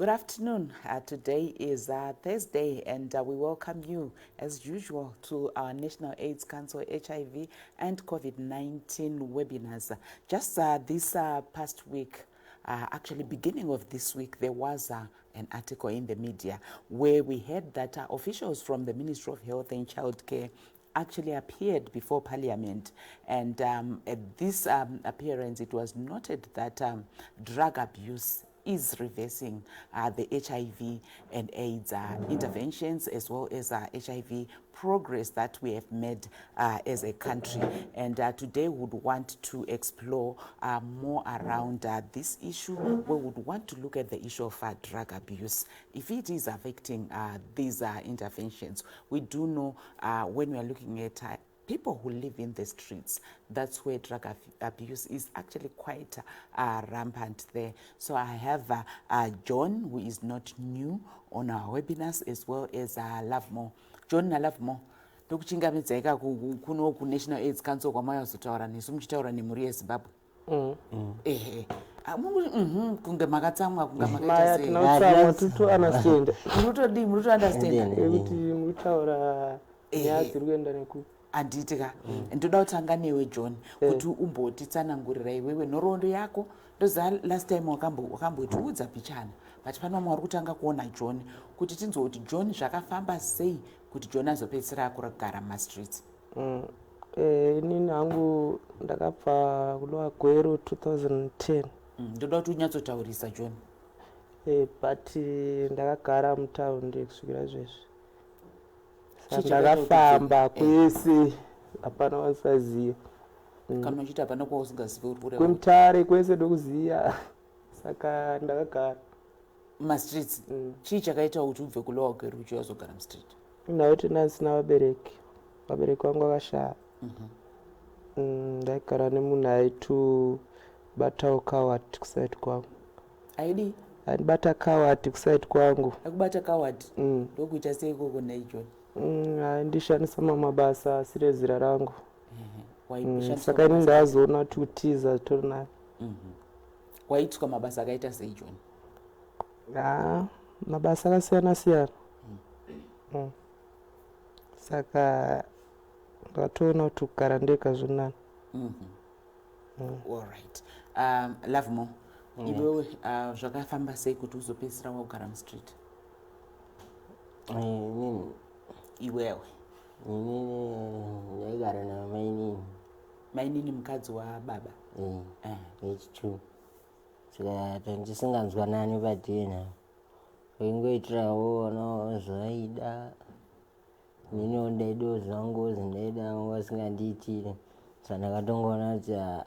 Good afternoon. Today is Thursday, and we welcome you, as usual, to our National AIDS Council HIV and COVID-19 webinars. Just this past week, actually beginning of this week, there was an article in the media where we heard that officials from the Ministry of Health and Childcare actually appeared before Parliament. And at this appearance, it was noted that drug abuse is reversing the HIV and AIDS interventions, as well as HIV progress that we have made as a country. And today we would want to explore more around this issue. We would want to look at the issue of drug abuse, if it is affecting these interventions. We do know when we are looking at people who live in the streets, that's where drug abuse is actually quite rampant there. So I have John, who is not new on our webinars, as well as Lovemore. John naLovemore, ndokuchingamidzai kuno kuNational AIDS Council kwamauya kuzotaura nesu, muchitaura nemhuri yeZimbabwe. Ehe. Ah, kunge makatsamwa, kunge Maya. makaita sei? Tina kutsamwa, titounderstand. Munotodii? Munotounderstand. Yekuti muri kutaura nyaya dziri kuenda nekupi. Handiti ka? Ndoda kutanga newe, John, kuti umbotitsanangurira iwewe nhoroondo yako. Ndoziva last time wakambotiudza pichana, but pano vamwe vari kutanga kuona John, kuti tinzwe kuti John, zvakafamba sei kuti John azopedzisira akugara mumastreets. Inini hangu ndakabva kuLower Gweru 2010. Ndoda kuti unyatsotaurisa, John. But ndakagara mutaundi kusvikira izvezvi. Saka Chii chakaita kuti ndakafamba kwese, hapana wandisaziva. Kana uchiti hapana kwausingazivi, uri kureva KweMutare kwese ndokuziva, saka ndakagara mumastreets. Chii chakaita kuti ubve kuLower Gweru uchiuya kuzogara mustreet? Ndakuti ndasina vabereki, vabereki vangu vakashaya. Ndaigara nemunhu aitobatawo coward kuside kwangu. Aidii? Aindibata coward kuside kwangu. Akubata coward? Ndokuita sei ikoko nhai, John? Aindishandisa mamwe mabasa asiri ezera rangu. Waishandiswa Saka ini mabasa- ndazoona kuti kutiza zvitori nani. Waiitwa mabasa akaita sei, John? Ha, mabasa akasiyana siyana. Saka ndakatoona kuti kugara ndega zviri nani. Allright, Lovemore, iwewe zvakafamba sei kuti uzopedzisira wakugara mustreet? Inini? Iwewe. Inini ndaigara namainini. Mainini mukadzi wababa? Yechitu. Saka tandisinganzwanani padhena, vaingoitirawo vana zvaida, ininiwo ndaidawo zvangu, zvindaida vanga vasingandiitiri. Saka ndakatongoona kuti ah,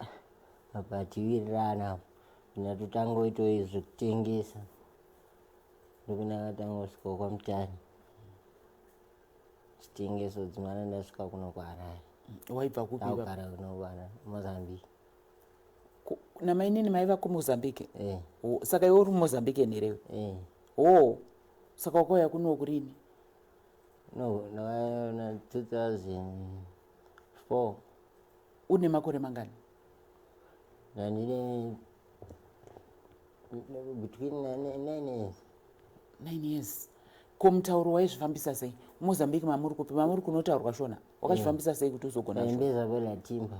apa tiwirirana apa, ndatotanga kuitawo zvekutengesa, ndokundakatanga kusvika kwaMutare chitengeso dzimana, ndasvika kuno kuHarare. Waibva kupi baba? Ndakugara kuno kuHarare, Mozambique. Namainini maiva kuMozambique? Eh. Oh, saka iwe uri muMozambique nerewe? Eh. Oh, saka wakauya kuno kurini? No, ndakaona 2004. Une makore mangani? Ndandine between 9 years. 9 years. Ko mutauro waizvifambisa sei? Mozambique mamuri kupi? Mamuri kunotaurwa Shona? Wakazvifambisa sei kuti uzogona Shona? Imbeza Border Timber.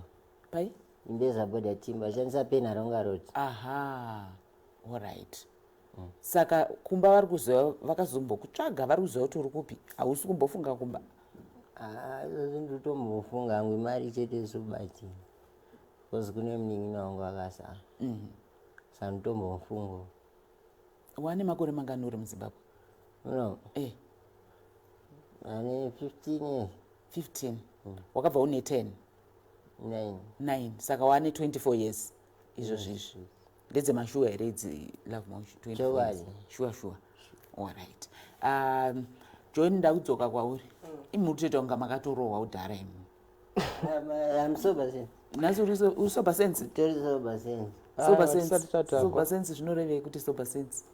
Pai? Imbeza Border Timber, shandisa Penhalonga Road. Aha, allright. Saka kumba vari kuziva? Vakazombokutsvaga? Vari kuziva kuti uri kupi? Hausi kumbofunga kumba? Izvozvi nditotombofunga hangu, imari chete isobatsira, because kune munin'ina wangu akasara, saka nditombomufunga. Wane makore mangani uri muZimbabwe? No. Ane 15 years. 15. Wakabva une 10? 9. 9. Saka wane 24 years izvozvizvi. Ndedzemashuwa here idzi, Lovemore? 24 years? Chokwadi. Shuwa? Allright. John, ndakudzoka kwauri. Imi muri kutoita kunga makatorohwa kudhara imi. I'm sober sense. Nhasi uri sober sense? Tori sober sense. Sober Ah, sense. tisati tatangwa. Sober sense zvinorevei, kuti sober sense?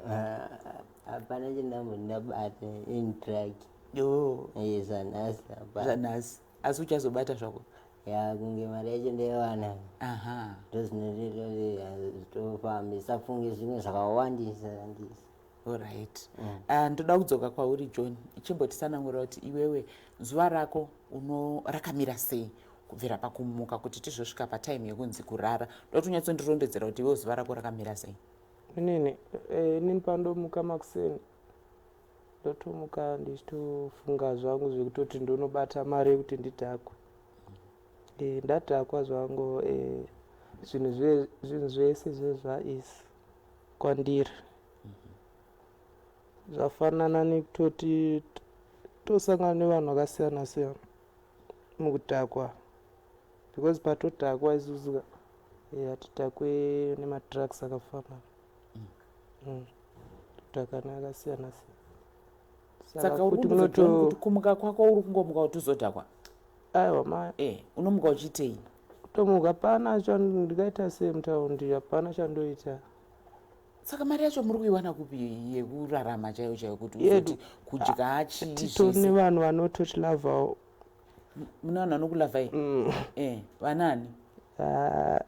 Ah, hapana chendambo ndabata in drug. Yo. Zvanhasi hapana. Zvanhasi, asi uchazobata zvako. Ya, kunge mari yacho ndaiwana. Aha. Ndozvinotoita kuti zvitofambe, isafunge zvimwe zvakawandisa wandisa. Alright. Ndoda kudzoka kwauri, John. Ichimbotisanangurira kuti iwewe zuva rako uno rakamira sei kubvira pakumuka kuti tizosvika patime yekunzi kurara. Ndoda kuti unyatsondirondedzera kuti iwewe zuva rako rakamira sei. Inini inini pandomuka makuseni, ndotomuka ndichitofunga zvangu zvekutoti ndonobata mari yekuti ndidhakwe. Ndadhakwa zvangu, zvinhu zvese zvezvaisi kwandiri zvafanana nekutoti tosangana nevanhu vakasiyana siyana mukudhakwa, because patodhakwa isusu ka, hatidhakwe nemadrugs akafanana. Todhakwa neakasiyana siyana. Saka uri futi kumbudza John kuti kumuka kwako uri kungomuka kuti uzodhakwa? Aiwa ma. Unomuka uchiitei? Kutomuka hapana ndikaita sei mutaundi, hapana chandoita. Saka mari yacho muri kuiwana kupi yekurarama chaiyo chaiyo, kuti Yedu. uzoti kudya chii? Titone Zvese. Vanhu vanototilavhawo. Mune vanhu vanokulavhai? Vanani? Ah,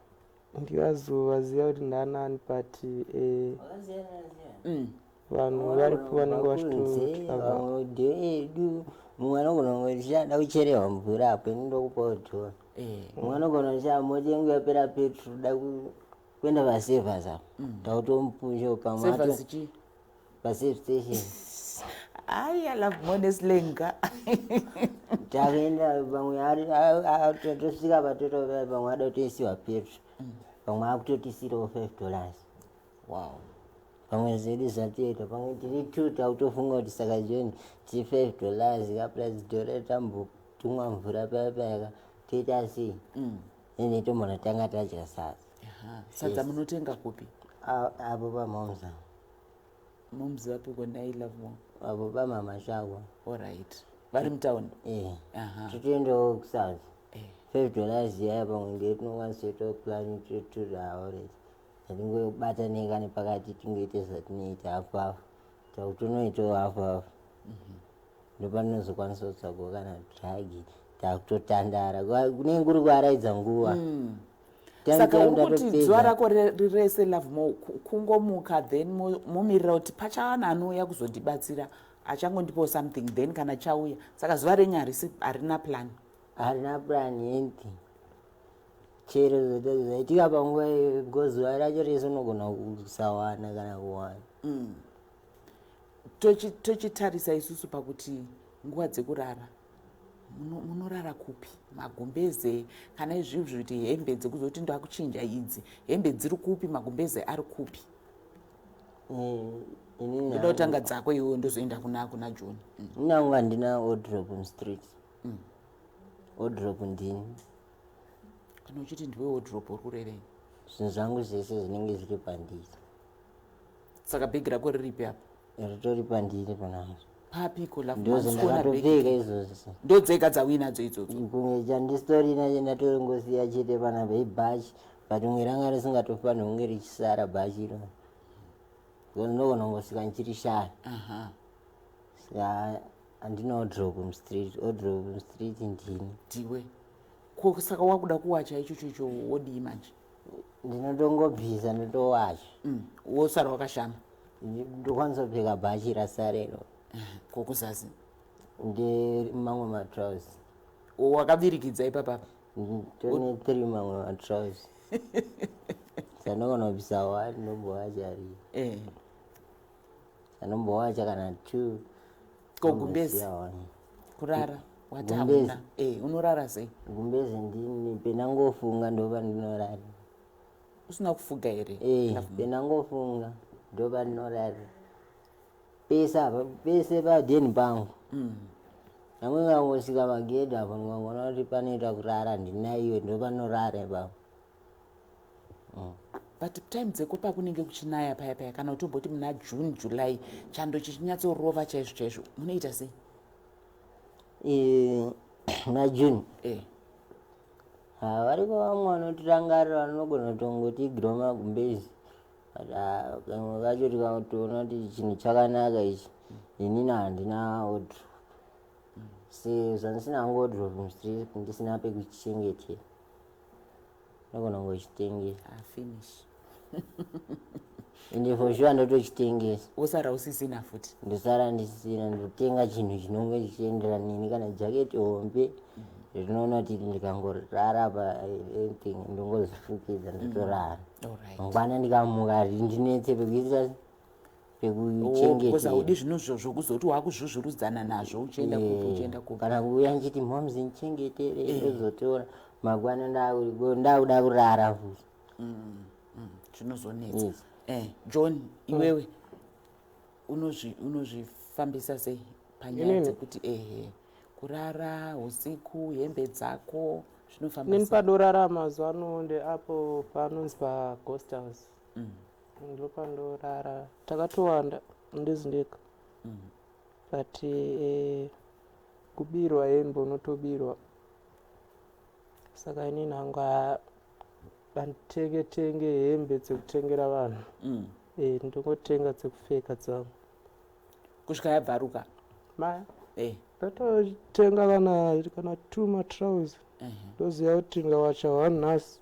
ndingazovaziva kuti ndanani, but Vakasiyana siyana. Vanhu varipo vanenge vachitotilavha. Vamwe ndeedu, mumwe anogona kunge tichada kucherehwa mvura apo, ini ndokupawo dhora. Mumwe anogona kuchaya mota yangu yapera petro, da kuenda pasevhas apo, ndakutomupusha pamwe. Sevas chii? Pasafe station. Ai, Lovemore neslenga. Takaenda pamwe tosvika patoto, pamwe ada kutoisiwa petro, pamwe akutotisirawo $5. Pamwe zvedu zvatoita, pamwe tiri two, takutofunga kuti saka John tiri $5 ka plus dhora tambotumwa mvura paya payaka, toita sei? Ende tombona tanga tadya sadza. Aha. Sadza munotenga kupi? Apo pamomza. Mumzi vapiko nhai, Lovemore? Apo pamama zvako. Alright, vari mutauni? Eh. Aha. Totoendawo kusouth. $5 yaya pamwe ndetinokwanisa kuitawo plan totoaoreti tatingobataneka nepakati, tingoite zvatinoita hafu hafu, takutonoitawo hafu hafu, ndopatinozokwanisa kutsvagawo kana drug, takutotandara. Kunenge kuri kuaraidza nguva. Time Saka time uri kuti ndatopedza. zuva rako rese, Lovemore, kungomuka, then momirira kuti pachawana anouya kuzondibatsira, achangondipawo something, then kana chauya. Saka zuva renyu harisi, harina plan? Harina plan, anything, chero zvaitika panguva iyoyo, because zuva racho rese unogona kusawana kana kuwana. Tochitarisa isusu pakuti nguva dzekurara, munorara kupi? Magumbeze kana izvizvi, kuti hembe dzekuzoti ndakuchinja idzi, hembe dziri kupi, magumbeze ari kupi? Inini Ndoda kutanga dzako iwewe, ndozoenda kuna John. Inangu handina wardrobe mustreet, wardrobe ndini. Kana uchiti ndiwe wardrobe, uri kurevei? Zvinhu zvangu zvese zvinenge zviri pandiri. Saka bhegi rako riripi apa? Ritori pandiri panangu. Papiko? Ndozo ndakatopfeka izvozvo. Ndo dzega dzauinadzo idzodzo? Kunge chandisitorina chandatoringosiya chete panapa ibhachi, but umwe ranga risingatofaniri kunge richisara bhachi iro, because ndogona kungosvika ndichirishaya. Saka handina wardrobe mustreet, wardrobe mustreet ndini. Ndiwe. Ko saka wakuda kuwacha ichocho icho, wodii manje? Ndinotongobvisa, ndotowacha. Wosara wakashama? Ndokwanisa kupfeka bhachi rasarero. Kokuzasi? Ndemamwe matrausi. Wakavirikidza ipapapa? Tone three mamwe matrausi, sandogona kubvisa one, ndombowacha rii. Anombowacha kana two. Ko gumbezi? Ndombosiya one. Kurara wati Gumbezi. hamuna. Unorara sei? Gumbezi ndini, pendangofunga ndopandinorara. Usina kufuga here? Eh, Lovemore? Pendangofunga ndopandinorara, pese apa, pese padheni pangu. Amwe kangosvika pagedhi apo, ndikangoona kuti panoita kurara, ndinaiwe, ndopanorara ipapo. But time dzeko pakunenge kuchinaya paya paya, kana utomboti muna June, July, chando chichinyatsorova chaizvo chaizvo, munoita sei? Muna June? Eh. Ha, variko vamwe vanotirangarira, vanogona kutongotigirawo magumbezi, but ah, kamwe kacho tikatoona kuti chinhu chakanaka ichi, inini handina wardrobe. Zvandisina hangu wardrobe mustreet, ndisina pekuchengetera, ndogona kungochitengesa. Ah, finish. Ende for sure ndotochitengesa. Wosara usisina futi. Ndosara ndisina. Ndotenga chinhu chinonge chichienderana neni, kana jaketi hombe rinoona kuti ndikangorara pa anything, ndongozvifukidza, ndotorara. Mangwana ndikamuka, rindinetse pekuisa. Oh, because haudi zvinhu zvokuzoti wakuzvuzvurudzana nazvo uchienda kupi, uchienda kupi. Kana kuuya nchiti, "Moms, ndichengetere," ndozotora mangwana ndakuda kurara futi. Zvinozonetsa. John, iwewe unozvifambisa sei panyaya Inini? dzekuti, ehe, kurara usiku, hembe dzako zvinofamba Inini sei? pandorara mazuva ano ndeapo panonzi paghost house. Ndo pandorara, takatowanda, ndizi ndega. But kubirwa hembe, unotobirwa. Saka inini hangu handitenge tenge hembe dzekutengera vanhu. Ndingotenga dzekupfeka dzangu. Kusvika yabvaruka? Maya. Ndototenga kana two matrausi. Ndoziva kuti ngawacha one nhasi,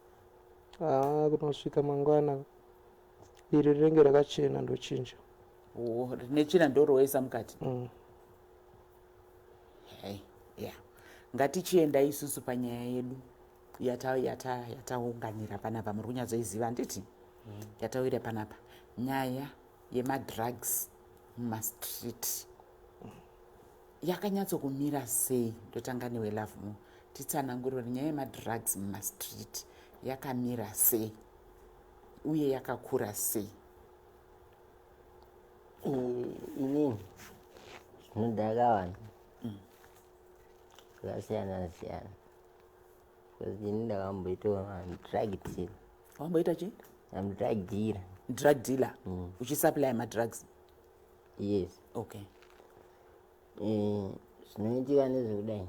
haa, kunosvika mangwana iri rinenge rakachena, ndochinja. Oh, rine tsvina ndorowaisa mukati? Mm. Hey, yeah, ngatichienda isusu panyaya yedu yataunganira panapa. Muri kunyatsoiziva, handiti? Yatawira panapa, nyaya yemadrugs mumastreet yakanyatsokumira sei? Ndotanga newe, Lovemore. Titsanangurire nyaya yemadrugs mumastreet yakamira sei uye yakakura sei? Inini zvinodhaka vanhu zvakasiyana siyana, because ini ndakamboitawo drug dealer. Wamboita chii? Am drug dealer. Drug dealer? Uchisupply madrugs? Yes. Zvinoitika ndezvekudai,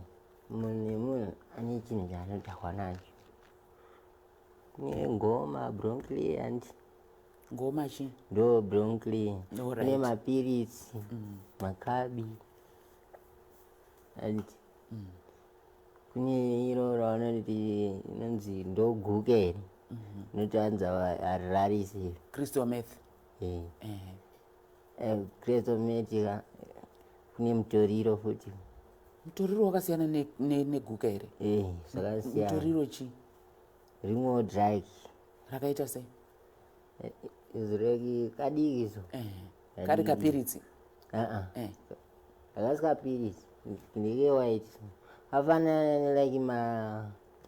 munhu nemunhu ane chinhu chaanodhakwa nacho. Kune ngoma, broncleer, and Ngoma chii? Ndo broncleer. Kune mapiritsi, makabi, and kune iro ravanoti inonzi ndoguka here, inoti hanzi harirarisi. Crystal meth? Eh. Crystal meth ka, kune mutoriro futi. Mutoriro wakasiyana neguka here? Eh, zvakasiyana. Mutoriro chii? Rimwewo drug. Rakaita sei? Zireki kadiki so. Kari kapiritsi? Aa. Hakasi kapiritsi, ndeke white, afanana like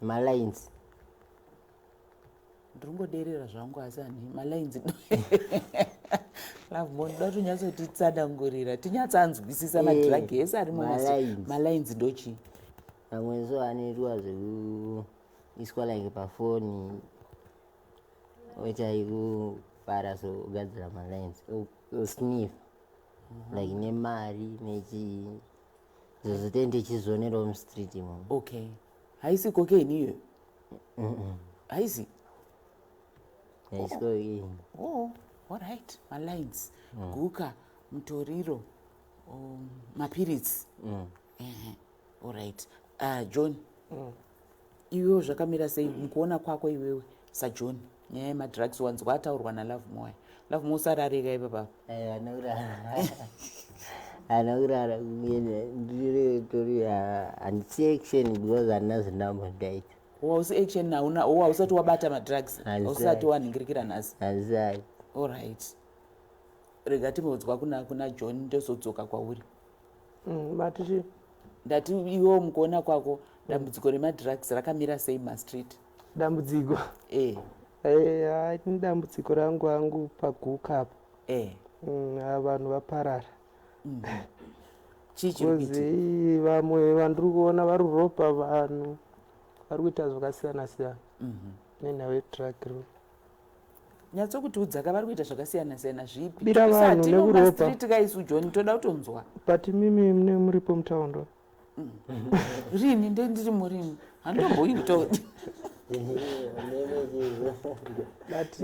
malines. Ndiringoderera zvangu, asi hani malines. Lovemore, ndoda kuti unyatsotitsanangurira, tinyatsanzwisisa. Madrug ese ari Malines. Malines ndochii? Amwe so anoitwa zvekuiswa like pafoni, oita ikupara, so ogadzira malines, osniff like nemari nechii, izvo tenge tichizvionerawo mustreet imomo. Okay, haisi cocaine iyoyo? Haisi? Haisi cocaine. Oh, alright, malines, guka, mutoriro, mapiritsi. Ehe, alright. John, iwewe zvakamira sei mukuona kwako iwewe saJohn, nyaya yemadrugs wanzwa ataurwa naLovemore? Lovemore, usarareka ipapa. Haana kurara, ndiritori handisi action because handina zvindambondaita. Hausi action, hauna, hausati wabata madrugs? Handisati. Hausati wanhingirikira nhasi? Handisati. Alright, rega timbodzwa kuna John, ndozodzoka kwauri. Mati chii? Ndati iwewo mukuona kwako, dambudziko remadrugs rakamira sei mumastreet? Dambudziko? E. Hai, ini dambudziko rangu hangu paguka apo. Ava vanhu vaparara. Chii chiri kuitika? Kozi vamwe vandiri kuona vari kuropa vanhu, vari kuita zvakasiyana siyana nenhau yedrug ro. Nyatsokutiudza ka, vari kuita zvakasiyana siyana zvipi? Kubira vanhu Tisati nekuropa. mumastreet ka isu, John, toda kutonzwa. But mimi mune muripo mutaundo. Rini? Ndendiri murini? Handitomboyi kutaundi. But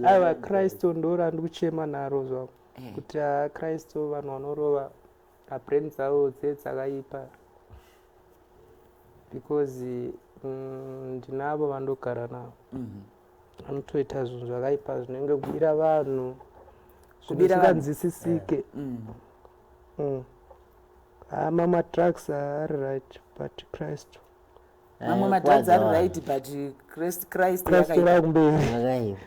aiwa, Kristu ndo randiri kuchema naro zvangu, kuti ha, Kristu, vanhu vanorova, mabrain dzavo dze dzakaipa. Because ndinavo vandogara navo vanotoita zvinhu zvakaipa zvinenge kubira vanhu, Kubira vanhu? zvisinganzwisisike. Hama, madrugs ari right, but Christ Mamwe madrugs ari right, but Christ, Christ Christ yakaipa. rakumberi. Makaipa,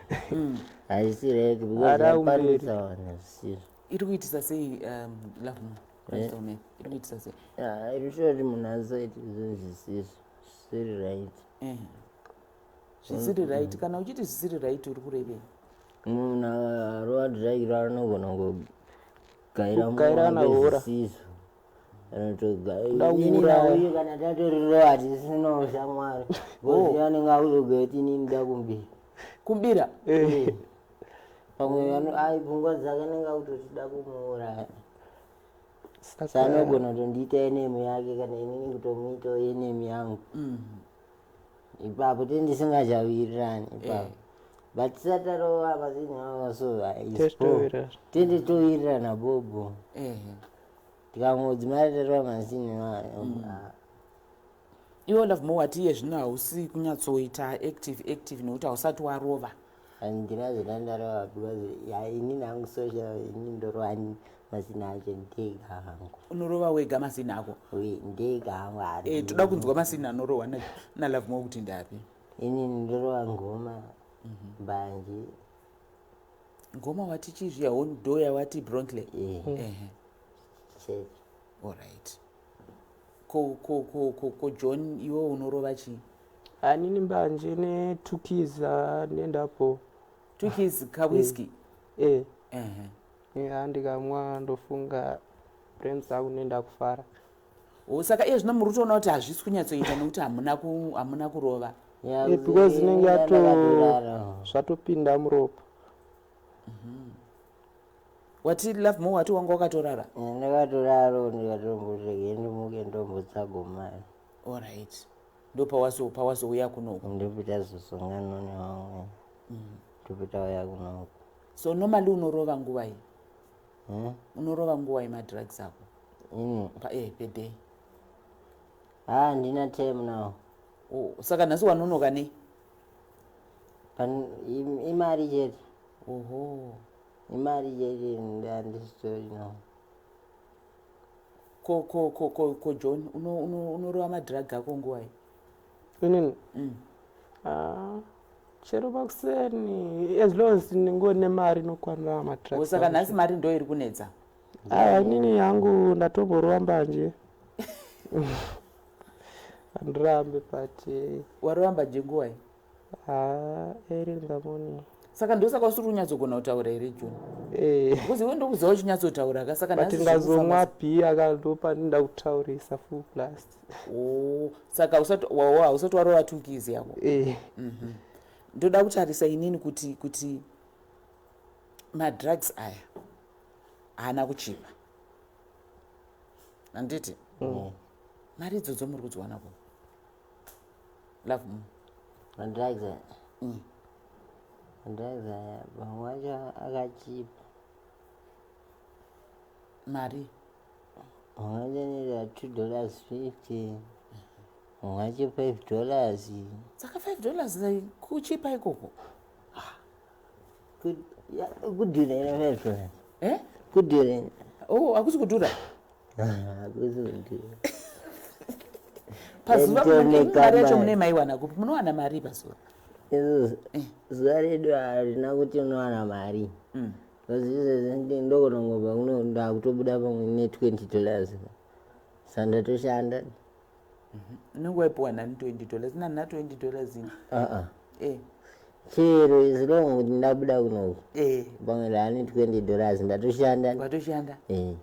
haisi right because Ara kumberi. yaparutsa vanhu zvisizvo. Iri kuitisa sei, Love? Christ ome iri kuitisa sei? Iri kutoti munhu asaiti zvinhu zvisizvo, zvisiri right. Zvisiri right, kana uchiti zvisiri right, uri kurevei? Munhu akarova drug anogona kugaira Kugairana hora. zvisizvo. Kuda kuuraya. Uye kana tatorirova hatisinawo shamwari because anenge akutoga kuti inini nda kumbira. Kumbira. Pamwe ai, pfungwa dzake anenge akutotida kumuuraya. Saka Saanogona kutondiita enemy yake kana inini kutomuitawo enemy yangu. Ipapo tendisingachawirirani ipapo, but tisati tarova masinaa so Tetowirirana. tende towirirana bobo. Tikangodzimara tarova masini. Iwe Lovemore, wati iye zvino hausi kunyatsoita active active nekuti hausati warova. Handina zvandandarova because ya, inini hangu social, inini ndorova masina acho ndega hangu. Unorova wega masini ako? Uye ndega hangu. Toda kunzwa masini anorohwa naLovemore kuti ndapi. Inini ndorova ngoma, mbanje. Ngoma wati chizviya doya, wati Bronkley? Ehe. Chete. Allright, ko John, iwe unorova chii? Hanini mbanje netukiza nendapo. Tukis kawhisky? E. Ehe. Ya, ndikamwa ndofunga brain dzangu nenda kufara. O, saka iye zvino muri kutoona kuti hazvisi kunyatsoita nekuti hamuna kurova. Because inenge zvatopinda muropa. Wati Lovemore, wati wanga wakatorara? Ndakatoraro, ndikatombotege ndimuke ndombotsago mari. Allright, ndo pawazouya kunoku. Ndopita zosongano nevamwe, ndopita uya kunoku. So normally unorova nguvai? Hmm? Unorova nguvai madrugs ako? Ini? Per day. Ha, handina time now. Oh, saka nhasi wanonoka nei? Imari chete. Oho. Imari chete, handisitori now. Ko John, unorova madrug ako nguvai? Inini? Ah, chero pakuseni, as long as ndingori nemari inokwanira Oh, madrugs. saka nhasi mari ndo iri kunetsa? Aya, inini hangu ndatomborova mbanje, handirambe, but Warova mbanje nguvai? Ha, early in the morning. Saka ndosaka usiri kunyatsogona kutaura here, John? Eh. Because iwe ndokuziva uchinyatsotaura ka, saka But nhasi ndazomwa zviri bhiya ka, ndopandinda kutaurisa full blast. Oh, saka hausati warova tukizi yako? Eh. Ndoda kutarisa inini kuti madrugs aya haana kuchipa, handiti? Mari idzodzo muri kudziwana ku, Love? Madrugs aya, madrugs aya pamwe acho akachipa. Mari? Pamwe acho anoita $2.50, pamwe acho $5. Saka $5 kuchipa ikoko? Kudhura ine $5? Eh? Kudhura. Oh, hakusi kudhura. Hakusi kudhura. Pazuva Ento mari yacho nekamba. mune maiwana kupi? Munowana mari pazuva? Izvo zuva redu harina kuti unowana mari, because izvezvi ndokonongobva kuno, ndakutobuda pamwe ne$20, sa ndatoshanda. Unenge waipiwa nani $20? Nani na $20 ini? Aa. Eh. Chero as long kuti ndabuda kunoku pamwe ndaane $20, ndatoshanda. Watoshanda. Eh.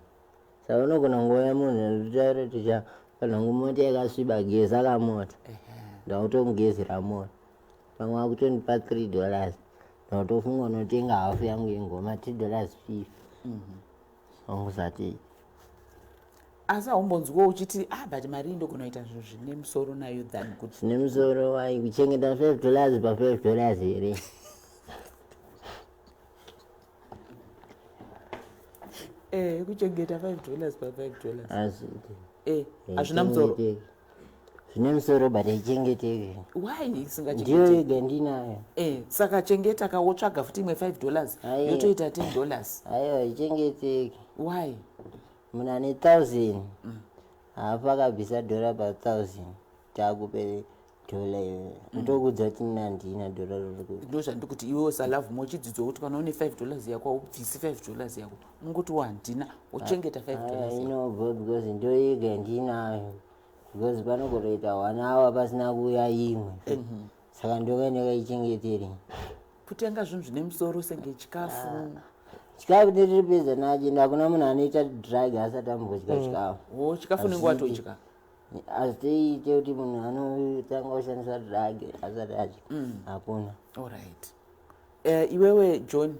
Saka unogona nguva yemunhu nditaura ticha panhangu, mota yakasviba, geza kamota, ndakutomugezera mota, pamwe akutondipa $3, ndakutofunga unotenga hafu yangu yengoma, $2.50 angusati. Asi haumbonzwiwo uchiti, ah, but mari iyi ndogona kuita zvinhu zvine musoro nayo than kuti Zvine musoro wai? Kuchengeta $5 pa$5 here? Kuchengeta $5 pa $5? Asi Hazvina musoro. Zvine musoro, but haichengeteki. Why Ndiyo isingachengeteki? yega ndinayo. Saka chengeta ka, wotsvaga futi imwe $5, Aiwa. yotoita $10. Aiwa, haichengeteki. Why? Munhu ane 1000 haafa akabvisa dhora pa1000 takupe dhola iyoyo. Ndokudza kuti nina handina dhora riri kuti. Ndo zvandiri kuti, iwewo saLovemore chidzidzo kuti kana une $5 yako, haubvisi $5 yako, ungoti handina, wochengeta $5 yako. Inobva because ndo yega ndinayo, because panogotoita one hour pasina kuuya imwe, saka ndokaindakaichengeteri. Kutenga zvinhu zvine musoro senge chikafu. Chikafu titiripedza nacho, ende hakuna munhu anoita drug asati ambodya chikafu. O, chikafu unenge watodya. Hazvitoite kuti munhu anotanga kushandisa drug asati adya, hakuna. Alright, iwewe John,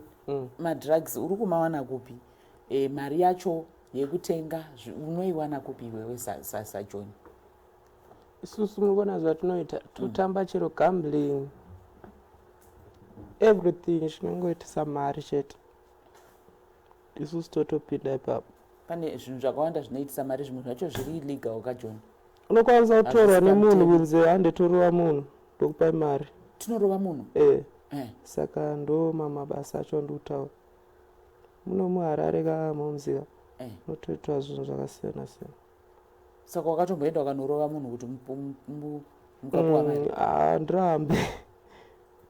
madrugs uri kumawana kupi? Mari yacho yekutenga unoiwana kupi iwewe saJohn? Isusu mukuona zvatinoita, totamba chero gambling, everything chinongoitisa mari chete, isusu totopinda ipapo. Pane zvinhu zvakawanda zvinoitisa mari, zvimwe zvacho zviri illegal kaJohn. Unokwanisa kutorwa Hazvisi nemunhu pamutemo. kunze, handetorova munhu, ndokupai mari. Tinorova munhu? E. Saka ndo mamabasa acho andikutaura muno muHarare kamomuziva, unotoitwa zvinhu zvakasiyana siyana. Saka wakatomboenda ukanorova munhu kuti mukapuwa mari? Handirambe,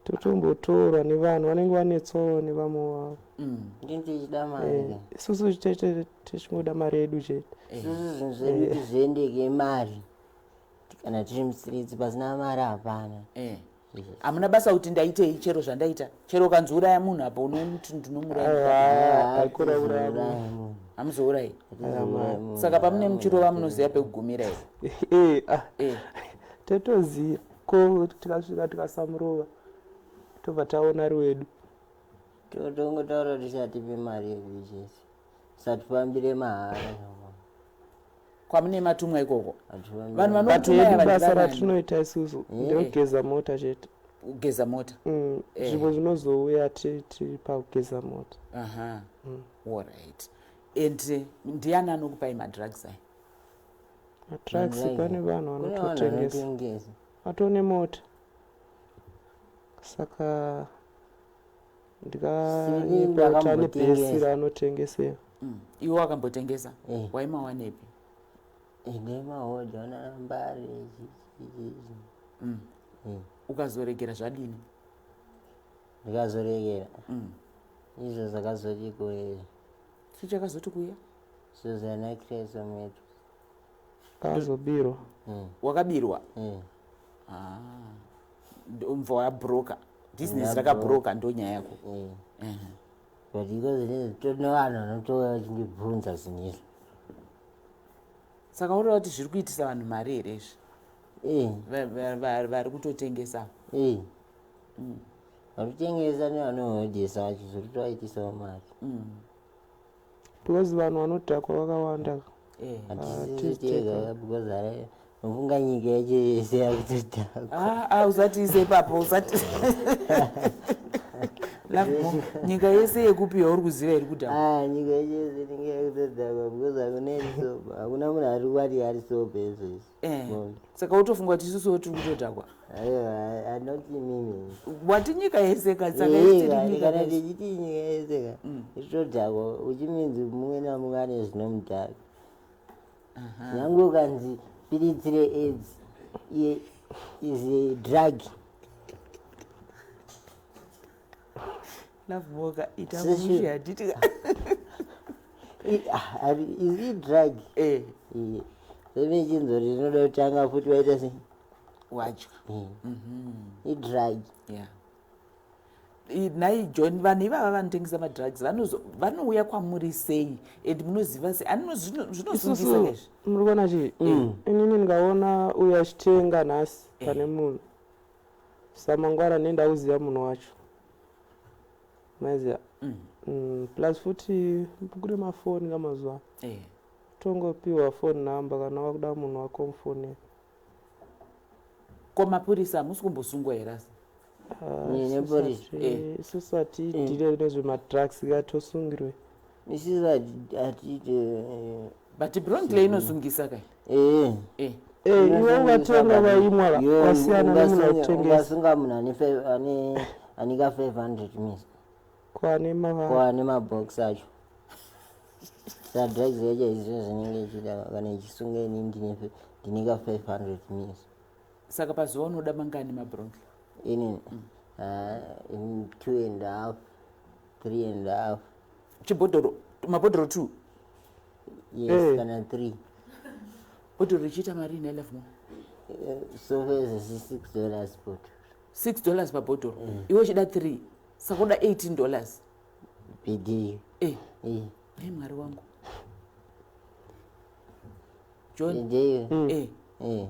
totombotorwa nevanhu vanenge vanetsawo nevamwe vavo. Ndini tichida mari ka. Isusu chete tichingoda mari yedu chete. Isusu zvinhu zvedu kuti zviendeke mari, kana tiri mustreets pasina mari hapana. Hamuna basa kuti ndaitei, chero zvandaita, chero ukanziuraya munhu apo, unoti ndinomuraya? Haikona uraya munhu. Hamuzourayi? Saka pamune muchirova munoziva pekugumira here? Eh, ah, totoziva ko, tikasvika tikasamurova, tobva taona ari wedu. Tongotaura kuti satipe mari yedu chete, satifambire mahara. Kwamune matumwa ikoko Hatifambire. vanhu But vanokutumai yedu ava basa ndivanani? ratinoita isusu ndekugeza mota chete. Kugeza mota? Zvimwe zvinozouya tiri pakugeza mota. Aha, alright. And ndiani anokupai madrugs aya? Madrugs, pane vanhu Kune vanhu vanototengesa. vanotengesa. Atone mota, saka ndikanyepa kuti ane bhesi Ndakambotengesa. raanotengesera. Iwe wakambotengesa? Eh. Waimawanepi? Ndemahodha anambare. Ukazoregera zvadini? Ndikazoregera izvo zvakazoti kuye. Chii chakazoti kuya? Suzana Cresometro. Akazobirwa. Wakabirwa? Ah, mva wabroka bhizinesi rakabroka, ndo nyaya yako. But iko zvinezvi tone vanhu vanotouya vachindibvunza zvinhu izvi. Saka ureva kuti zviri kuitisa vanhu mari here izvi? Eh. Vari kutotengesa? Eh, varikutengesa nevanohodhesa vacho zviri kutovaitisawo mari. Because vanhu vanodhakwa vakawanda. Hatisisi tega, because hara nofunga nyika yacho yese yakutodhakwa. Ah, ah, usatiise ipapo, usati Lovemore, nyika yese yekupi yauri kuziva iri kudhakwa? Ah, nyika yacho yese inenge yakutodhakwa, because hakuna iri sober, hakuna munhu ari kwati ari sober izvezvi. Saka utofunga kuti isusuwo tiri kutodhakwa? Aiwa, anoti mimi. Wati nyika yese ka, saka isiri nyika Kana yese. tichiti nyika yese ka itodhakwa, uchiminzi mumwe namumwe ane zvinomudhaka. Nyange ukanzi piritsi reAIDS iye is a drug. Lovemore, ita Sisi. mushe, handiti? Is it drug? Zvemechinzori rinoda kutanga futi waita sei? Wadya. Idrug. Yeah. Nhai John, vanhu ivava vanotengesa madrugs vanouya kwamuri sei, and munoziva sei? Zvinosungisa Isusu kaizvi. muri kuona chii, inini ndikaona uyo achitenga nhasi pane munhu, samangwana nenda kuziva munhu wacho, maiziva. Plus futi kune mafoni kamazuva, tongopiwa phone number, kana wakuda munhu wako mufonera. Ko mapurisa, hamusi kumbosungwa here asi? Ah, Nepolisi. Isusu hatidhile nezvemadrugs ka, tosungirwe? Isusu hatiite. But Broonclare inosungisa kai? Eh, iwe ungatenga waimwa wasiyana nemunhu akutengesa. Ungasunga munhu ane ka 500 mils. Kwane mava. Kwane mabox acho. Sa drugs yacho izvo zvinenge ichiita kana ichisunga ini ndine ka 500 mils. Saka pazuva unoda mangani mabronchi? Ini 2 and a half, 3 and a half. Chibhodhoro, mabhodhoro 2? Yes, kana 3. Bhodhoro richiita mari ine 11 mo? So far is $6 bottle. $6 pabhodhoro. Iwe uchida 3, saka uda $18. PD. Eh. Eh. Hey, Mwari wangu. John. Eh. Eh.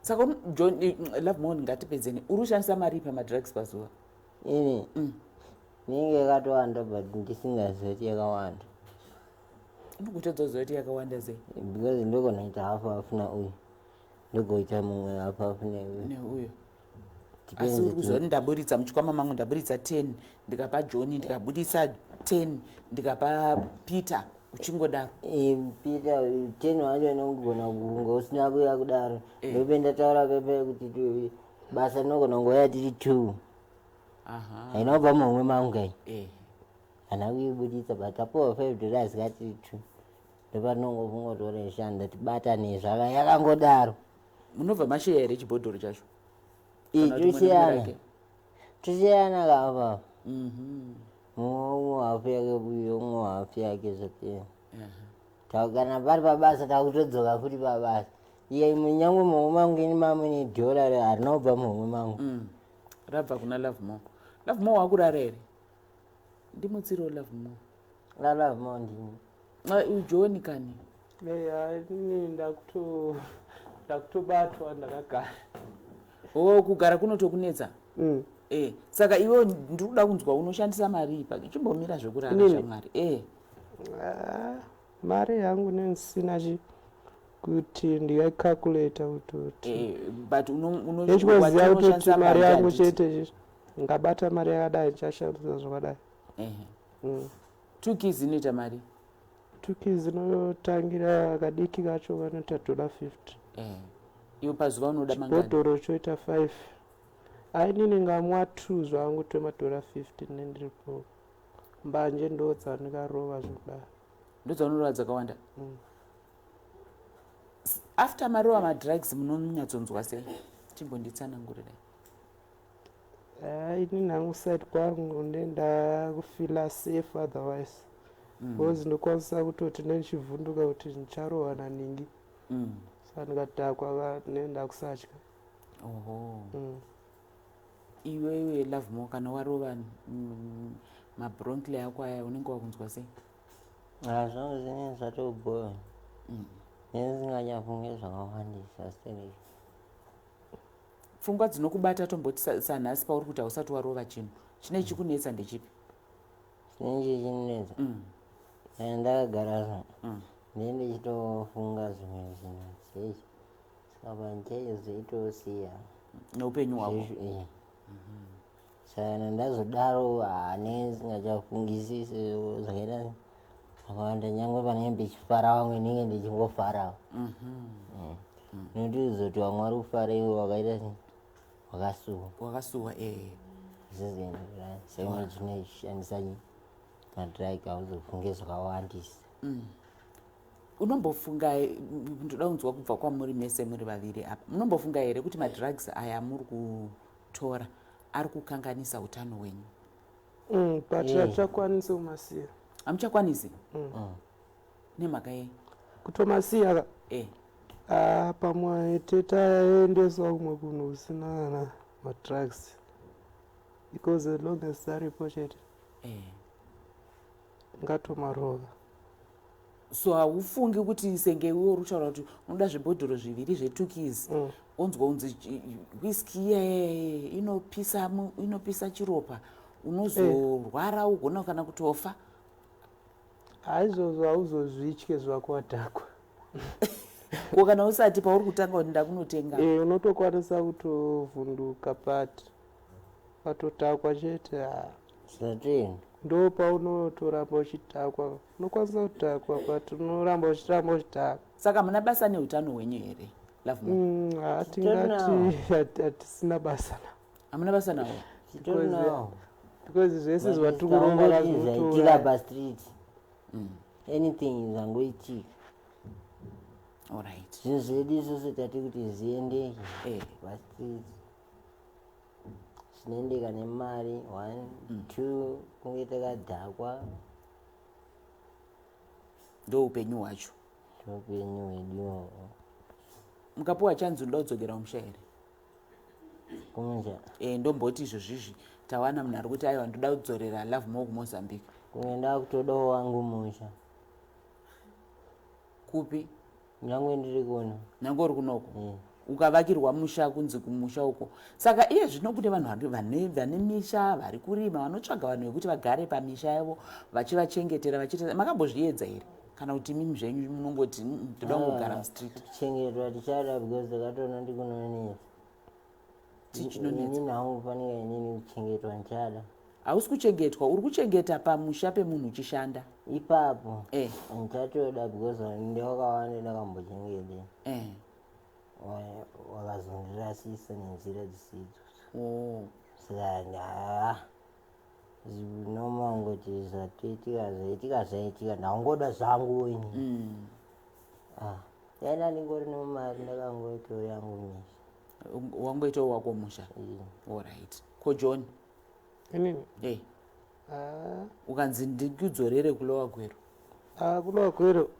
Saka John, Lovemore, ngatipedzeni. Uri kushandisa mari pamadrugs pazuva? Ini. Ninge yakatowanda but ndisingazivi kuti yakawanda. Unogotadza kuti yakawanda sei? Because ndogona kuita hafu hafu nauyu. Ndogoita mumwe hafu hafu neuyu. Neuyu. Asi uri kuziva kuti ndaburitsa muchikwama mangu, ndaburitsa 10 ndikapa John, ndikabudisa 10 ndikapa Peter, uchingodaro. Peter 10 wacho inogona kunge usina kuuya kudaro. Ndope ndataura pepe kuti basa rinogona kungouya tiri 2. Haina kubva muhomwe mangu kai. Hana kuibuditsa but tapuwa $5 katiri 2. Ndopatinongofunga kuti ore shanda tibatane zvaka yakangodaro. Munobva masheya here chibhodhoro chacho? Tosheyana. Tosheyana kapa. Mumwe hafu yake uyo, umwe hafu yake zvapera. Kana pari pabasa takutodzoka futi pabasa. Iye nyangwe muhomwe mangu ini mamune dhora harina kubva muhomwe mangu. Rabva kuna Lovemore. Lovemore wakurara here? Ndimutsirewo Lovemore. Lovemore ndini. John kani? Eya, ini ndakutobatwa ndakagara. Oh, kugara kunotokunetsa? Saka iwe ndiri kuda kunzwa unoshandisa mari ipa. Chimbomira zvekurara shamwari. Mari yangu nendisina kuti ndingaicalculata kutoti. But Ndechikoziva kutoti mari yangu chete ngabata mari yakadai ndichashandisa zvakadai. 2 keys inoita mari? 2 keys inotangira kadiki kacho kanoita $50. Iwe pazuva unoda mangani? Chibhodhoro choita 5. Ainini ngamwa 2 zvangu twema $50 nendiripo. Mbanje ndo dzandikarova zvekudaro. Ndo dzaunorova dzakawanda? After marova madrugs munonyatsonzwa sei? Chimbonditsanangurirai. Ini hangu side kwangu ndendakufila safe otherwise. Because ndokwanisa kutoti nendichivhunduka kuti ndicharohwa naningi. Saka ndikadhakwa nenda kusatya. Oho. Iwewe Lovemore, kana warova mabronkle ako aya unenge wakunzwa sei? Zvangu zvinenge zvatobhowa. Ndisinganyafunge zvakawandisa stereki. Pfungwa dzinokubata tomboti sanhasi pauri kuti hausati warova chinhu chine chikunetsa ndechipi? Chinenge chichinetsa kana ndakagara so ndinenge ndichitofunga zvimwe zvinhu zveshe, saka pandichazoitosiya neupenyu hwako. Saka kana ndazodaro hanenge ndisingachafungisisi zvakaita zvakawanda, nyangwe panenge ndichifara vamwe ndinenge ndichingofarawo, nekuti kuzoti vamwe vari kufara iwe wakaita sei, wakasuwa. Wakasuwa. Zvizoenderana saka chinoshandisa madrug hauzofunge zvakawandisa. Unombofunga, ndoda kunzwa kubva kwamuri mese muri vaviri apa, munombofunga here kuti madrugs aya muri kutora ari kukanganisa utano hwenyu? But hatichakwanisi kumasiya. Hamuchakwanisi? Nemhaka yei? Kutomasiya ka? Ah, pamwe tetaendeswa kumwe kunhu kusina kana madrugs, because as long as aripo chete ngatomarova. So haufungi kuti senge iwe uri kutaura kuti unoda zvibhodhoro zviviri zvetukis, onzwa unzi whisky iye inopisa inopisa chiropa, unozorwara, ugona kana kutofa? Haizvozvo hauzozvitye zvako wadhakwa. Ko kana usati, pauri kutanga kuti ndakunotenga? E, unotokwanisa kutovhunduka, but patotakwa chete, ha. Zvatini. Ndo paunotoramba uchidhakwa, unokwanisa kudhakwa but unoramba uchiramba uchidhakwa. Saka muna basa neutano hwenyu here? Love Hatingati hatisina basa na Hamuna basa nawo? Titorinawo. Because zvese zvatiri kurova Zvaitika pastreet, anything zvangoitika. Zvinhu zvedu isusu tati kuti zviendeke pastreet, zvinoendeka nemari one, two, kunge takadhakwa. Ndo upenyu hwacho. Upenyu hwedu ihwohwo. Mukapiwa chanzi unoda kudzokera kumusha here? Kumusha? E, ndomboti izvozvizvi tawana munhu ari kuti, "Aiwa, ndoda kudzorera Lovemore kuMozambique." Kunge ndakutodawo wangu musha. Kupi? Nyange ndiri kuno. Nyange uri kunoko? Ukavakirwa musha, kunzi kumusha uko. Saka iye zvino kune vanhu vane misha, vari kurima, vanotsvaga vanhu vekuti vagare pamisha yavo vachivachengetera, vachiita. Makambozviedza here, kana kuti imimi zvenyu munongoti, ndoda kungogara mustreet"? Kuchengetwa tichada, because takatoona ndikunonetsa. Chichinonetsa? Inini hangu, fanika inini kuchengetwa ndichada. Hausi kuchengetwa, uri kuchengeta pamusha pemunhu uchishanda. Ipapo ndichatoda, because ndewakawanda ndakambochengete, wakazondirasisa nenzira dzisidzo. Saka haa, noma ngoti zvatoitika zvaitika zvaitika, ndangoda zvangu ini. Ah, yaina ndingori nemari, ndakangoitawo yangu misha. Wangoitawo wako musha? Alright. Ko John? Inini? Eh. Ukanzi ndikudzorere kuLower Gweru? Ah, kuLower Gweru?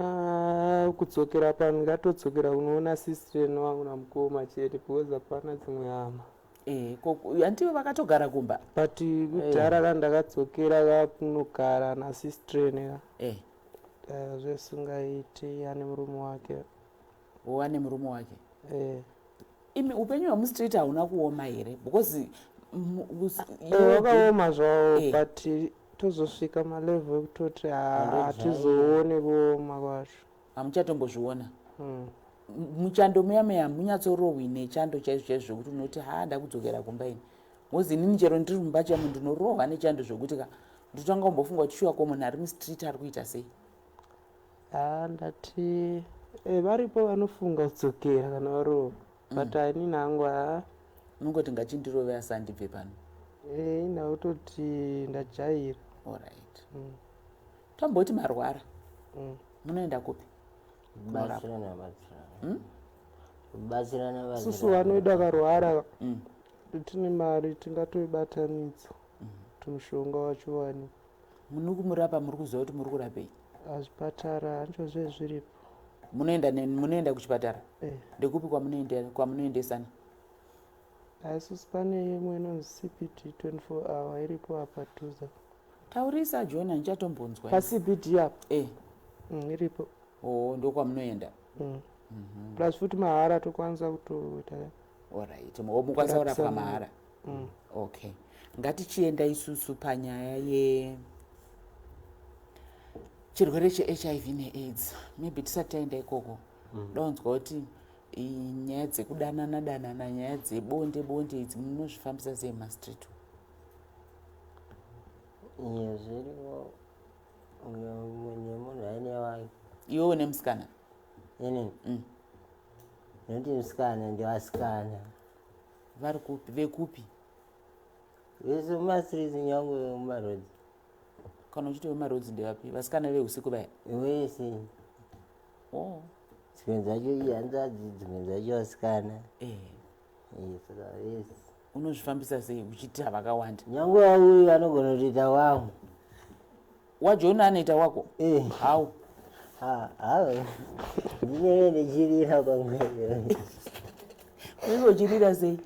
Ah, kudzokera pano ndingatodzokera kunoona sister wangu namukoma chete, because hapana dzimwe hama. Eh, handivo vakatogara kumba? But kudhara ka ndakadzokera ka kunogara nasister ka, zvesingaiti, ane murume wake. Wane murume wake? Eh. Imi, upenyu hwemustreet hauna kuoma here? Because Wakaoma zvawo, but tozosvika malevel ekutoti hatizooni kuoma kwacho. Hamuchatombozviona? Muchando muya muya munyatsorohwi nechando chaizvo chaizvo, zvokuti unoti, "Ha, ndakudzokera kumba ini"? Because inini chero ndiri mumba chamo ndinorohwa nechando zvokuti ka ndotanga kumbofunga kuti, shuwa, ko munhu ari mustreet ari kuita sei? Ha, ndati varipo vanofunga kudzokera kana varohwa, but inini hangu ha. Unongoti, "Ngachindirove asi handibve pano." Ndakutoti ndajaira. Alright. Tomboti marwara, munoenda kupi? Kubatsirana, batsirana, kubatsirana. Susu vanoida akarwara, tine mari, tingatoibatanidza kuti mushonga wacho wani. Muri kumurapa, muri kuziva kuti muri kurapei? Zvipatara hancho zve zviripo. Munoenda kuchipatara? Eh. Ndekupi kwamunoendesana? Isusu pane imwe inonzi CBD 24 hour, iripo apa dhuze. Taurisa, John, handichatombonzwa. PaCBD apa. Iripo. O, ndokwamunoenda? Mm. Plus futi mahara, tokwanisa kutoita. Alright, mukwanisa kurapwa Kurapisa. mahara? Mm. Okay, ngatichienda isusu panyaya ye chirwere cheHIV neAIDS. Maybe tisati taenda ikoko, daunzwa kuti nyaya dzekudanana danana, nyaya dzebonde bonde idzi, munozvifambisa sei mumastreet? Iye, zviriko, nemunhu aine wake. Iwe une musikana? Inini? Noti musikana, ndivasikana. Vari kupi, vekupi? Vese mumastreets, nyange mumaroads. Kana uchiti vemaroads, ndevapi? Vasikana veusiku vaya? Wese. Dzimwe dzacho ihanzvadzi, dzimwe dzacho vasikana. Saka vese. Unozvifambisa sei uchiti havakawanda? Nyange wauyu anogona kutoita wangu. WaJohn anoita wako? Eh. Hau? Ha, ndinenge ndichirira pamweyo. Unenge uchirira sei?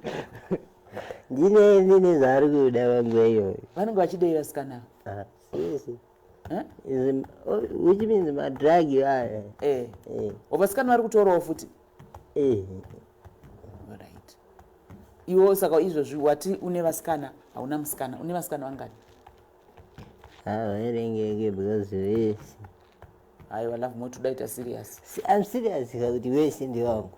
Ndine ndine zvaari kuda panguva iyoyo. Vanenge vachidei vasikana ava? Sisi. Eh? Which means madrug aya. Eh. Vasikana vari kutorawo futi? Eh. Right. Iwo saka izvozvi wati une vasikana, hauna musikana. Une vasikana vangani? Havaverengeke, because vese. Aiwa, Lovemore, todaita serious. I'm serious kuti wese ndewangu.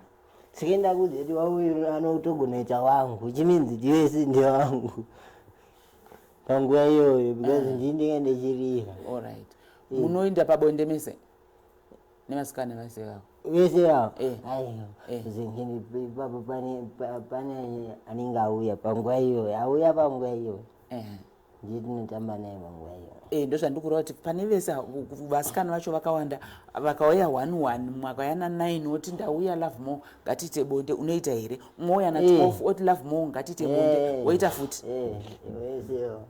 Sikaenda kudzi kuti wauyu anotogona kuita wangu, which means kuti wese ndewangu panguva iyoyo, because ndini ndinge ndichirira. Alright, munoenda pabonde mese nevasikana vase vavo? Vese ava? Eh. Aiwa. Eh. Zengeni ipapo pane anenge auya panguva iyoyo, auya panguva iyoyo. Ndiye tinotamba naye panguva iyoyo. Eh, ndozvandikureva kuti pane vese vasikana vacho vakawanda, vakauya one one, mumwe akauya na9 oti, "Ndauya, Lovemore, ngatiite bonde," unoita here? Mumwe ouya na12 oti, "Lovemore, ngatiite bonde," woita futi? Eh, vese ava.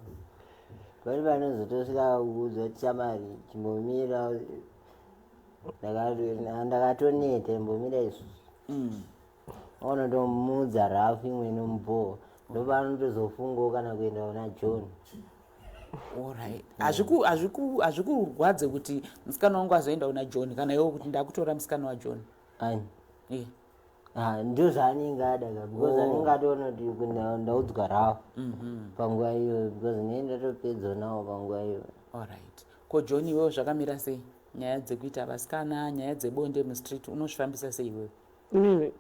Pane panozotosvika kuudzwa kuti, "Shamari, chimbomira, ndakatoneta, imbomira isusu." Unotomuudza rafu imwe inomubowa, ndopanotozofungawo kana kuenda kuna John. Alright, hazvikurwadze kuti musikana wangu azoenda kuna John, kana iwo kuti ndakutora musikana waJohn? Ani? Eh. Ah, ndo zvaanenge ada ka, because anenge atoona kuti ndaudzwa rafu panguva iyoyo, because ndinenge ndatopedzwa nawo panguva iyoyo. Alright, ko John, iwewo zvakamira sei? Nyaya dzekuita vasikana, nyaya dzebonde mustreet, unozvifambisa sei iwewe? Inini?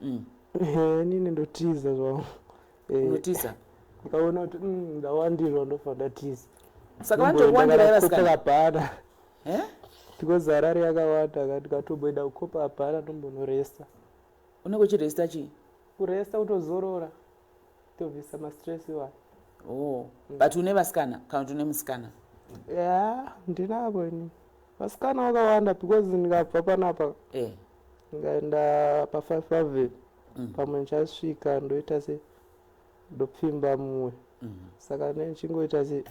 Inini ndotiza zvangu. Unotiza? Ndikaona kuti ndawandirwa, ndobva ndatiza. Saka vanotokuwandirai vasikana? Copacabana. Eh? Because Harare yakawanda ka, ndikatomboenda kuCopacabana, ndombonoresta. Unenge uchiresta chii? Kuresta, kutozorora, tobvisa mastress iwayo. Oh, but une vasikana kana kuti une musikana? Ya, ndinavo ini vasikana vakawanda, because ndikabva panapa, ndikaenda pa5 Avenue, pamwe ndichasvika ndoita se ndopfimba mumwe. Saka ndichingoita se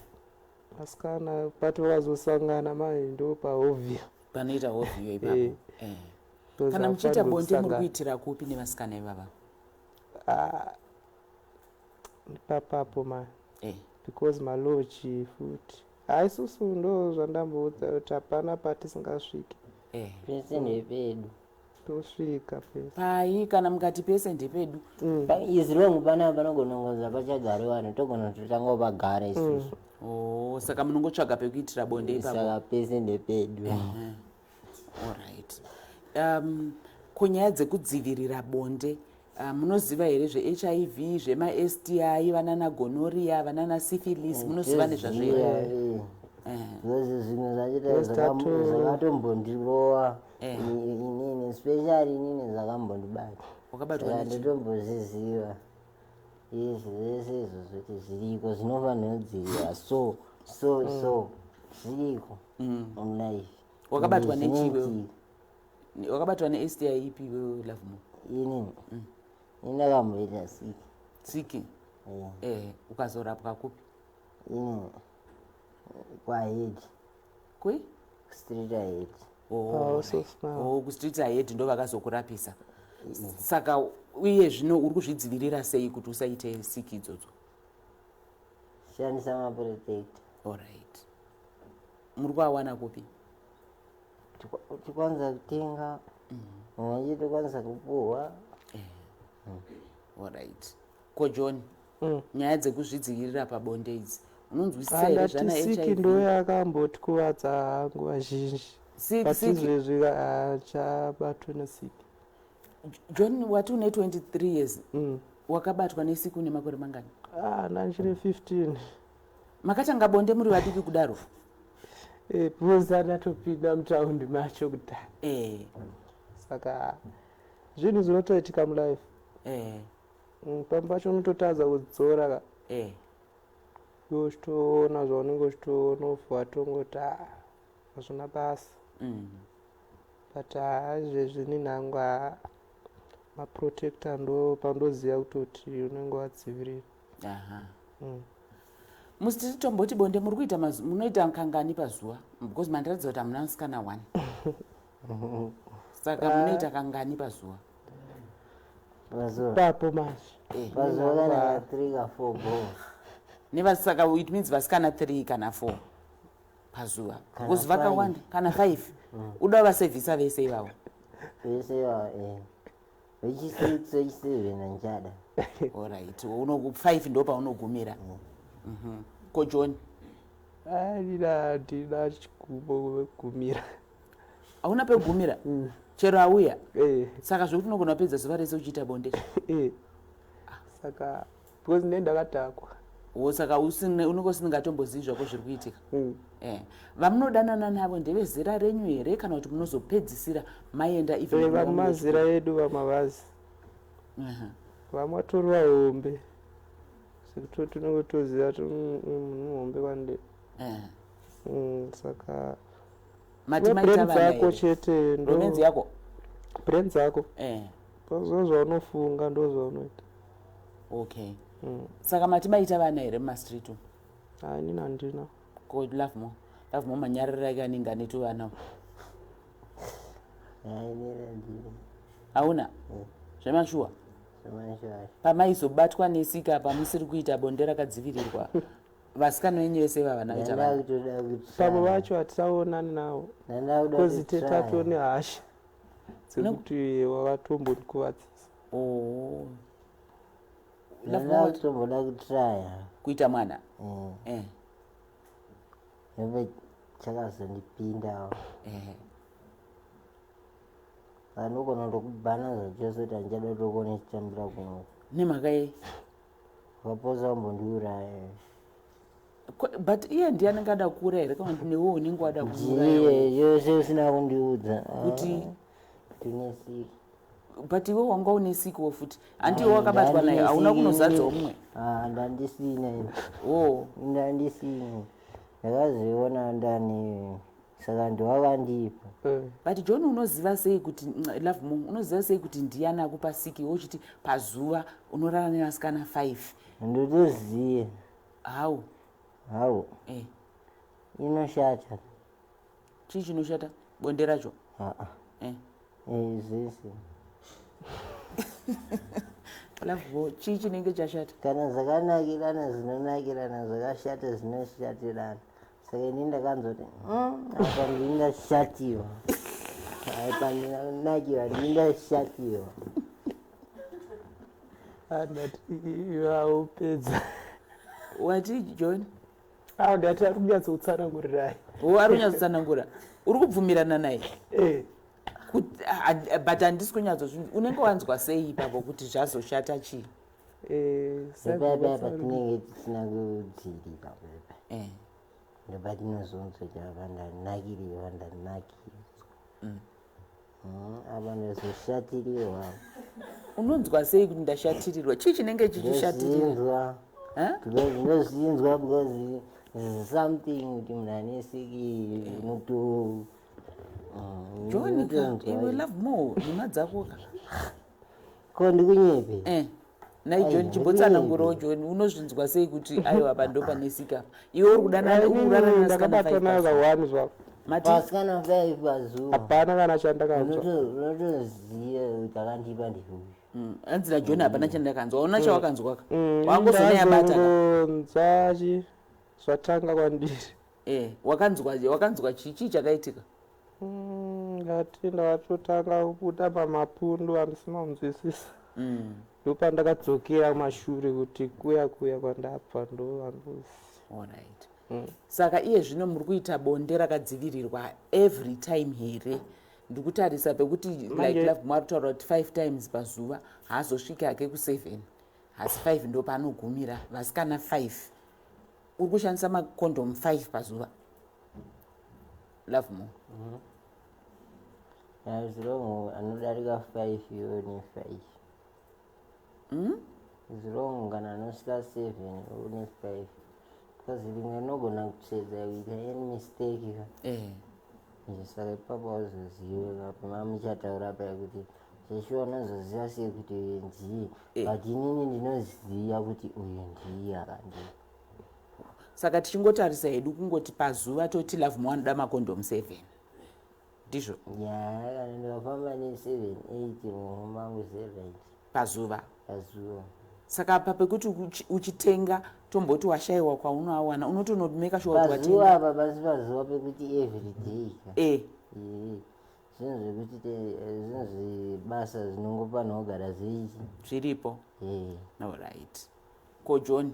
vasikana, but vakazosangana mai ndo pahovhiyo. Panoita hovhiyo ipapo? Eh. Eh. Kana muchiita bonde, muri kuitira kupi nevasikana ivava? Ipapapo mai. Because malodge futi, haisusu, ndo zvandamboudza kuti hapana patisingasviki. Pese ndepedu. Tosvika pese. Pai kana mukati pese ndepedu? Izirong panapa panogona kungonza pachagare vanhu, togona kutotanga pagara isusu. Oh, saka munongotsvaga pekuitira bonde ipapo? Saka pese ndepedu. Alright, kunyaya dzekudzivirira bonde, munoziva here zveHIV, zvemaSTI, vanana gonorrhea, vanana syphilis, munoziva nezvazvo here? Toziva, eh. Because zvimwe zvacho Because zvakatombondirowa inini, especially inini zvakambondibata. Wakabatwa Saka nechii? Ndotombozviziva izvi zvese izvo, zvoti zviriko zvinofanira kudzivirira, so so so zviriko mulife. Wakabatwa Ende nechii wewe? zvinoitika. Wakabatwa neSTI ipi iwewe, Lovemore? Inini, ini ndakamboita siki. Siki? Eh, ukazorapwa kupi? Ini kwahead. Kui? Street Ahead. Oh, House of Smile. Oh, kuStreet Ahead ndo vakazokurapisa. Saka uye zvino uri kuzvidzivirira sei kuti usaite siki idzodzo? Shandisa maprotector. Alright, muri kuawana kupi? Tikwanisa kutenga, mumwe tokwanisa kupuhwa. Alright, ko John, nyaya dzekuzvidzivirira pabonde idzi unonzwisisa here, Andati zvana siki HIV? ndo yakambotikuvadza nguva zhinji. Siki, But siki. izvezvi hachabatwe nesiki. John, wati une 23 years, wakabatwa nesiki une makore mangani? Ah, ndandichine 15. Makatanga bonde muri vadiki kudaro? Eh, because andatopinda mutaundi macho kudhara. Saka zvinhu zvinotoitika mulife. Pamwe pacho unototadza kudzora ka. Iwe uchitoona zvaunenge uchitoona, ubva watongoti, "Ah, hazvina basa." But haa, izvezvi ninhangu, haa, maprotector ndo pandoziva kutoti unenge wadzivirira. Musiti tomboti bonde muri kuita munoita kangani pazuva? Because mandiratidza kuti hamuna musikana one, saka munoita kangani pazuva? Pazuva? Ipapo manje. Pazuva kana 3 ka 4 go. Saka it means vasikana 3 kana 4 pazuva? Kana Because vakawanda, kana 5, uda vasevhisa vese ivavo? Vese ivavo, eh. Vechi6, vechi7 handichada. Alright, 5 ndo paunogumira. Ko John? Andina, handina chigumo wegumira. Hauna pegumira chero auya? Eh. Saka zvokuti unogona kupedza zuva rese uchiita bonde? Eh. Saka because ndine ndakadhakwa. Wo saka unenge usingatombozivi zvako zviri kuitika. Vamunodanana navo ndevezera renyu here kana kuti munozopedzisira maenda even kune vamwe Vamazera vechikuru? Edu vamavazi. Vamwe vatori vahombe, sekutoti unenge toziva kuti uyu munhu muhombe kwandiri. Saka Mati maita brain vana dzako here? chete ndo Romance yako? Brain dzako, ndo zvaunofunga, ndo zvaunoita. Okay, saka mati maita vana here mumastreet umu? Hai, inini handina. Ko Lovemore? Lovemore manyariro ake anenge ane tuvana. Hainini handina. Hauna zvemashuwa? Zvemashuwa. Pamaizobatwa nesika pamusiri kuita bonde rakadzivirirwa, vasikana venyu vese vava naita vana? Ndanda kutoda Pamwe kutraya. vacho hatisaonani navo. Ndanda kuda Because kutraya. tatoo nehasha dzekuti wakatombondikuvadzisa. Oh. Ndanda Lovemore, kutomboda kutraya. Kuita mwana? Ndope chakazondipindawo. Vanogona kutokubhana zvachose kuti handichada kutokuona ichitambira kuno. Nemhaka yei? Ukaposa wambondiuraya. But iye ndiye anenge ada kuura here kana kuti newe unenge wada kuuraya? Ndiye yose usina kundiudza. Kuti? Tine siki. But iwe wanga une sikiwo futi, handiwe wakabatwa naye? Hauna kunozadza umwe? Ndandisina ini. O. Ndandisina, ndakazoiona ndani, saka ndiwakandipa. But John, unoziva sei kuti, Lovemore, unoziva sei kuti ndiyani akupa siki, iwe uchiti pazuva unorara nevasikana 5? Ndotoziva. How? Hau. Inoshata. Chii chinoshata? Bonde racho? Aa. Zvese. Lovemore, chii chinenge chashata? Kana zvakanakirana zvinonakirana, zvakashata zvinoshatirana. Saka ini ndakanzoti, apa ndini ndashatiwa, apa ndinakirwa, ndini ndashatiwa." Ndati iwe aupedza. Wati, John? A, ndati ari kunyatsokutsanangurirai. O, ari kunyatsotsanangura, uri kubvumirana naye? Eh. But handisi kunyatsozvi, unenge wanzwa sei ipapo kuti zvazoshata chii? Ipapa patinenge tisina kudzivirira pepa, ndopatinozonzwa kuti apa ndanakiriwa, ndanakidzwa. Apa ndazoshatiriwa. Unonzwa sei kuti ndashatirirwa? Chii chinenge chichishatirira? Ndozvinzwa. Because ndozvinzwa because something kuti munhu ane siki unoto John ka, unotonzwa. iwe Lovemore, nhema dzako ka. Ko ndikunyepe? Nai John, Ai, chimbotsanangurawo John, unozvinzwa sei kuti aiwa, apa ndo pane siki apa, iwe uri kudanana, uri kurara nevasikana Ndakabatwa 5 nayo pazuva? kawani zvako. Mati? Vasikana 5 pazuva. Hapana kana chandakanzwa. Unotoziva kuti akandipa ndiuyu. Hanzi naJohn hapana chandakanzwa. Una chawakanzwa ka? Wangozoneyabata ka? Ndazongonzwa chi zvatanga kwandiri. Wakanzwa chii? Chii chakaitika? Ngati ndakatotanga kubuda pamapundu andisina kunzwisisa. Ndopandakadzokera kumashure kuti kuya kuya kwandabva ndo andozi. Alright, saka iye zvino muri kuita bonde rakadzivirirwa every time here? Ndikutarisa pekuti like Lovemore kutaura kuti 5 times pazuva, haazosviki hake ku7, asi 5 ndo paanogumira. Vasikana 5, uri kushandisa macondom 5 pazuva, Lovemore? As long anodarika 5 iwo ne5. As long kana anosvika 7 iwo ne5, because rimwe rinogona kutsvedza kuita any mistake ka. Nje saka ipapo hauzozive pamamuchataura paya kuti zveshuwa unozoziva sei kuti uyu ndiye. But inini ndinoziva kuti uyu ndiye akandipa. Saka tichingotarisa hedu kungoti pazuva toti Lovemore anoda macondom 7, ndizvo? Ya, kana ndikafamba ne7 8 muhomwe mangu, zeright. Pazuva? Pazuva. Saka pa pekuti uchitenga, tomboti washayiwa kwaunoawana, unotonomeka sure kuti Pazuva watenga? apa pasi pazuva pekuti every day ka. Ee, zvinhu zvekuti zvinhu zvebasa zvinongofanira kugara zveichi Zviripo. Ee. Alright, ko John,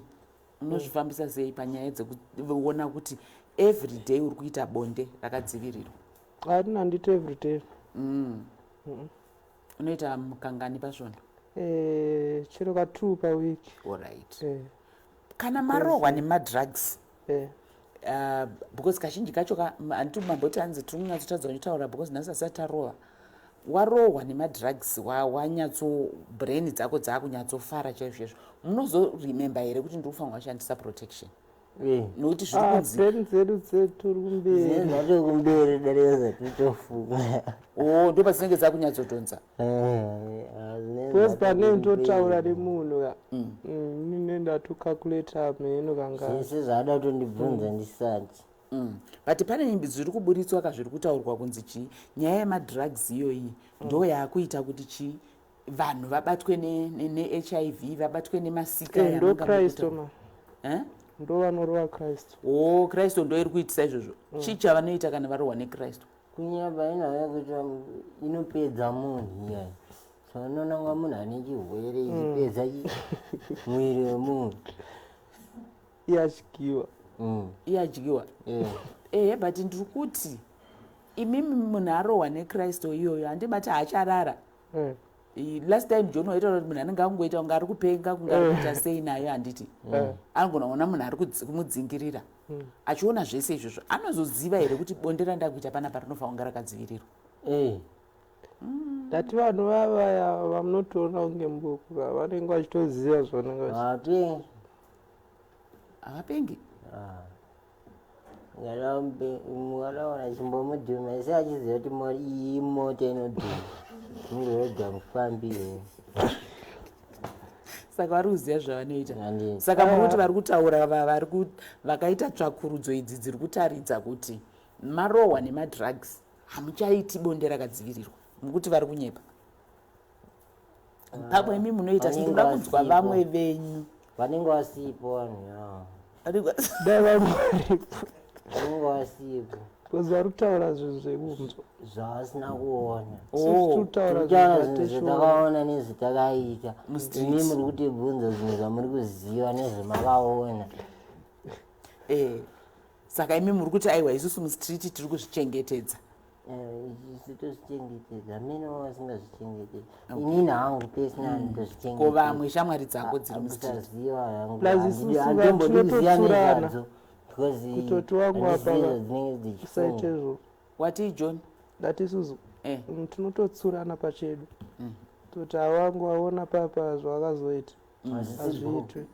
unozvifambisa sei panyaya dzekuona kuti every day uri kuita bonde rakadzivirirwa? Handina, handiti every day. Unoita mukangani pasvondo? Chero ka2 pawiki. Alright. Kana marohwa nemadrugs, because kazhinji kacho handiti mamboti hanzi tiri kunyatsotadza kunyataura because nhasi asati tarova. Warohwa nemadrugs, wanyatso brain dzako dzaakunyatsofara chaizvo izvo, munozoremember here kuti ndiri kufanirwa kushandisa protection? Nokuti zviri Ah, kunzi brain dzedu dzeturi kumberi. Zvato kumberi darika zvatitofunga. O, ndo padzinenge dzakunyatsodhonza. Because pane ndotaura nemunhu ka, nine ndatocalculata mheno kanga. Zvese zvaada kutondibvunza ndisati. But pane zviri kuburitswa ka, zviri kutaurwa kunzi chii, nyaya yemadrugs iyoyi ndo yaakuita kuti chii, vanhu vabatwe neHIV, vabatwe nemasika. Ndo Yamunga Kristu mukuta- ma. Eh? Ndo vanorova Kristu. O, Kristu ndo iri kuitisa izvozvo. Chii chavanoita kana varohwa neKristu? Kunyapa inhau yekuti inopedza munhu iyayi. So unoona kunga munhu ane chirwere ichipedza mwiri wemunhu. Iyadyiwa. Iyadyiwa. Ehe, but ndiri kuti imimi, munhu arohwa neKristu iyoyo, handibati haacharara. Last time John waitaura kuti munhu anenge akungoita kunge ari kupenga, kunge ari kuita sei nayo, handiti? Anogona kuona munhu ari kumudzingirira, achiona zvese izvozvo. Anozoziva here kuti bonde randakuita panapa rinofanira kunge rakadzivirirwa? Ndati vanhu vavaya vamunotoona kunge mbuku ka, vanenge vachitoziva zvavanenge vachi. Vapengi. Havapengi. Mukadaona chimbomudhuma ese achiziva kuti iyi mota inodhuma, muroad hamufambi. Saka vari kuziva zvavanoita. Handiti. Saka muri kuti vari kutaura vakaita tsvakurudzo idzi dziri kutaridza kuti marohwa nemadrugs hamuchaiti bonde rakadzivirirwa, mukuti vari kunyepa? Pamwe imi munoita, asi Vanenge ndinoda kunzwa vasipo. vamwe venyu. Vanenge vasipo vanhu ava. Dai vamwe varipo. Vanenge vasipo. Because vari kutaura zvinhu zvekunzwa. Zvavasina kuona. Isusu tiri kutaura Kutaura zvinhu zvinhu zvateshuwa. zvatakaona nezvatakaita. Mustreet. Imi muri kutibvunza zvinhu zvamuri kuziva nezvamakaona. Saka imi muri kuti aiwa, isusu mustreet tiri kuzvichengetedza. Isu tozvichengetedza, mene vasingazvichengetedza. Inini hangu personally Ko ndozvichengetedza. vamwe shamwari dzako dziri mustreet? Kusaziva hangu. Plus isusu Handimbodi kuziva tinototsurana. nezvadzo because Kutoti wangu apa handizivi dzinenge usaite dzichifunga. zvo. Watii, John? Ndati isusu tinototsurana pachedu, toti awangu aona papa zvawakazoita hazviitwe.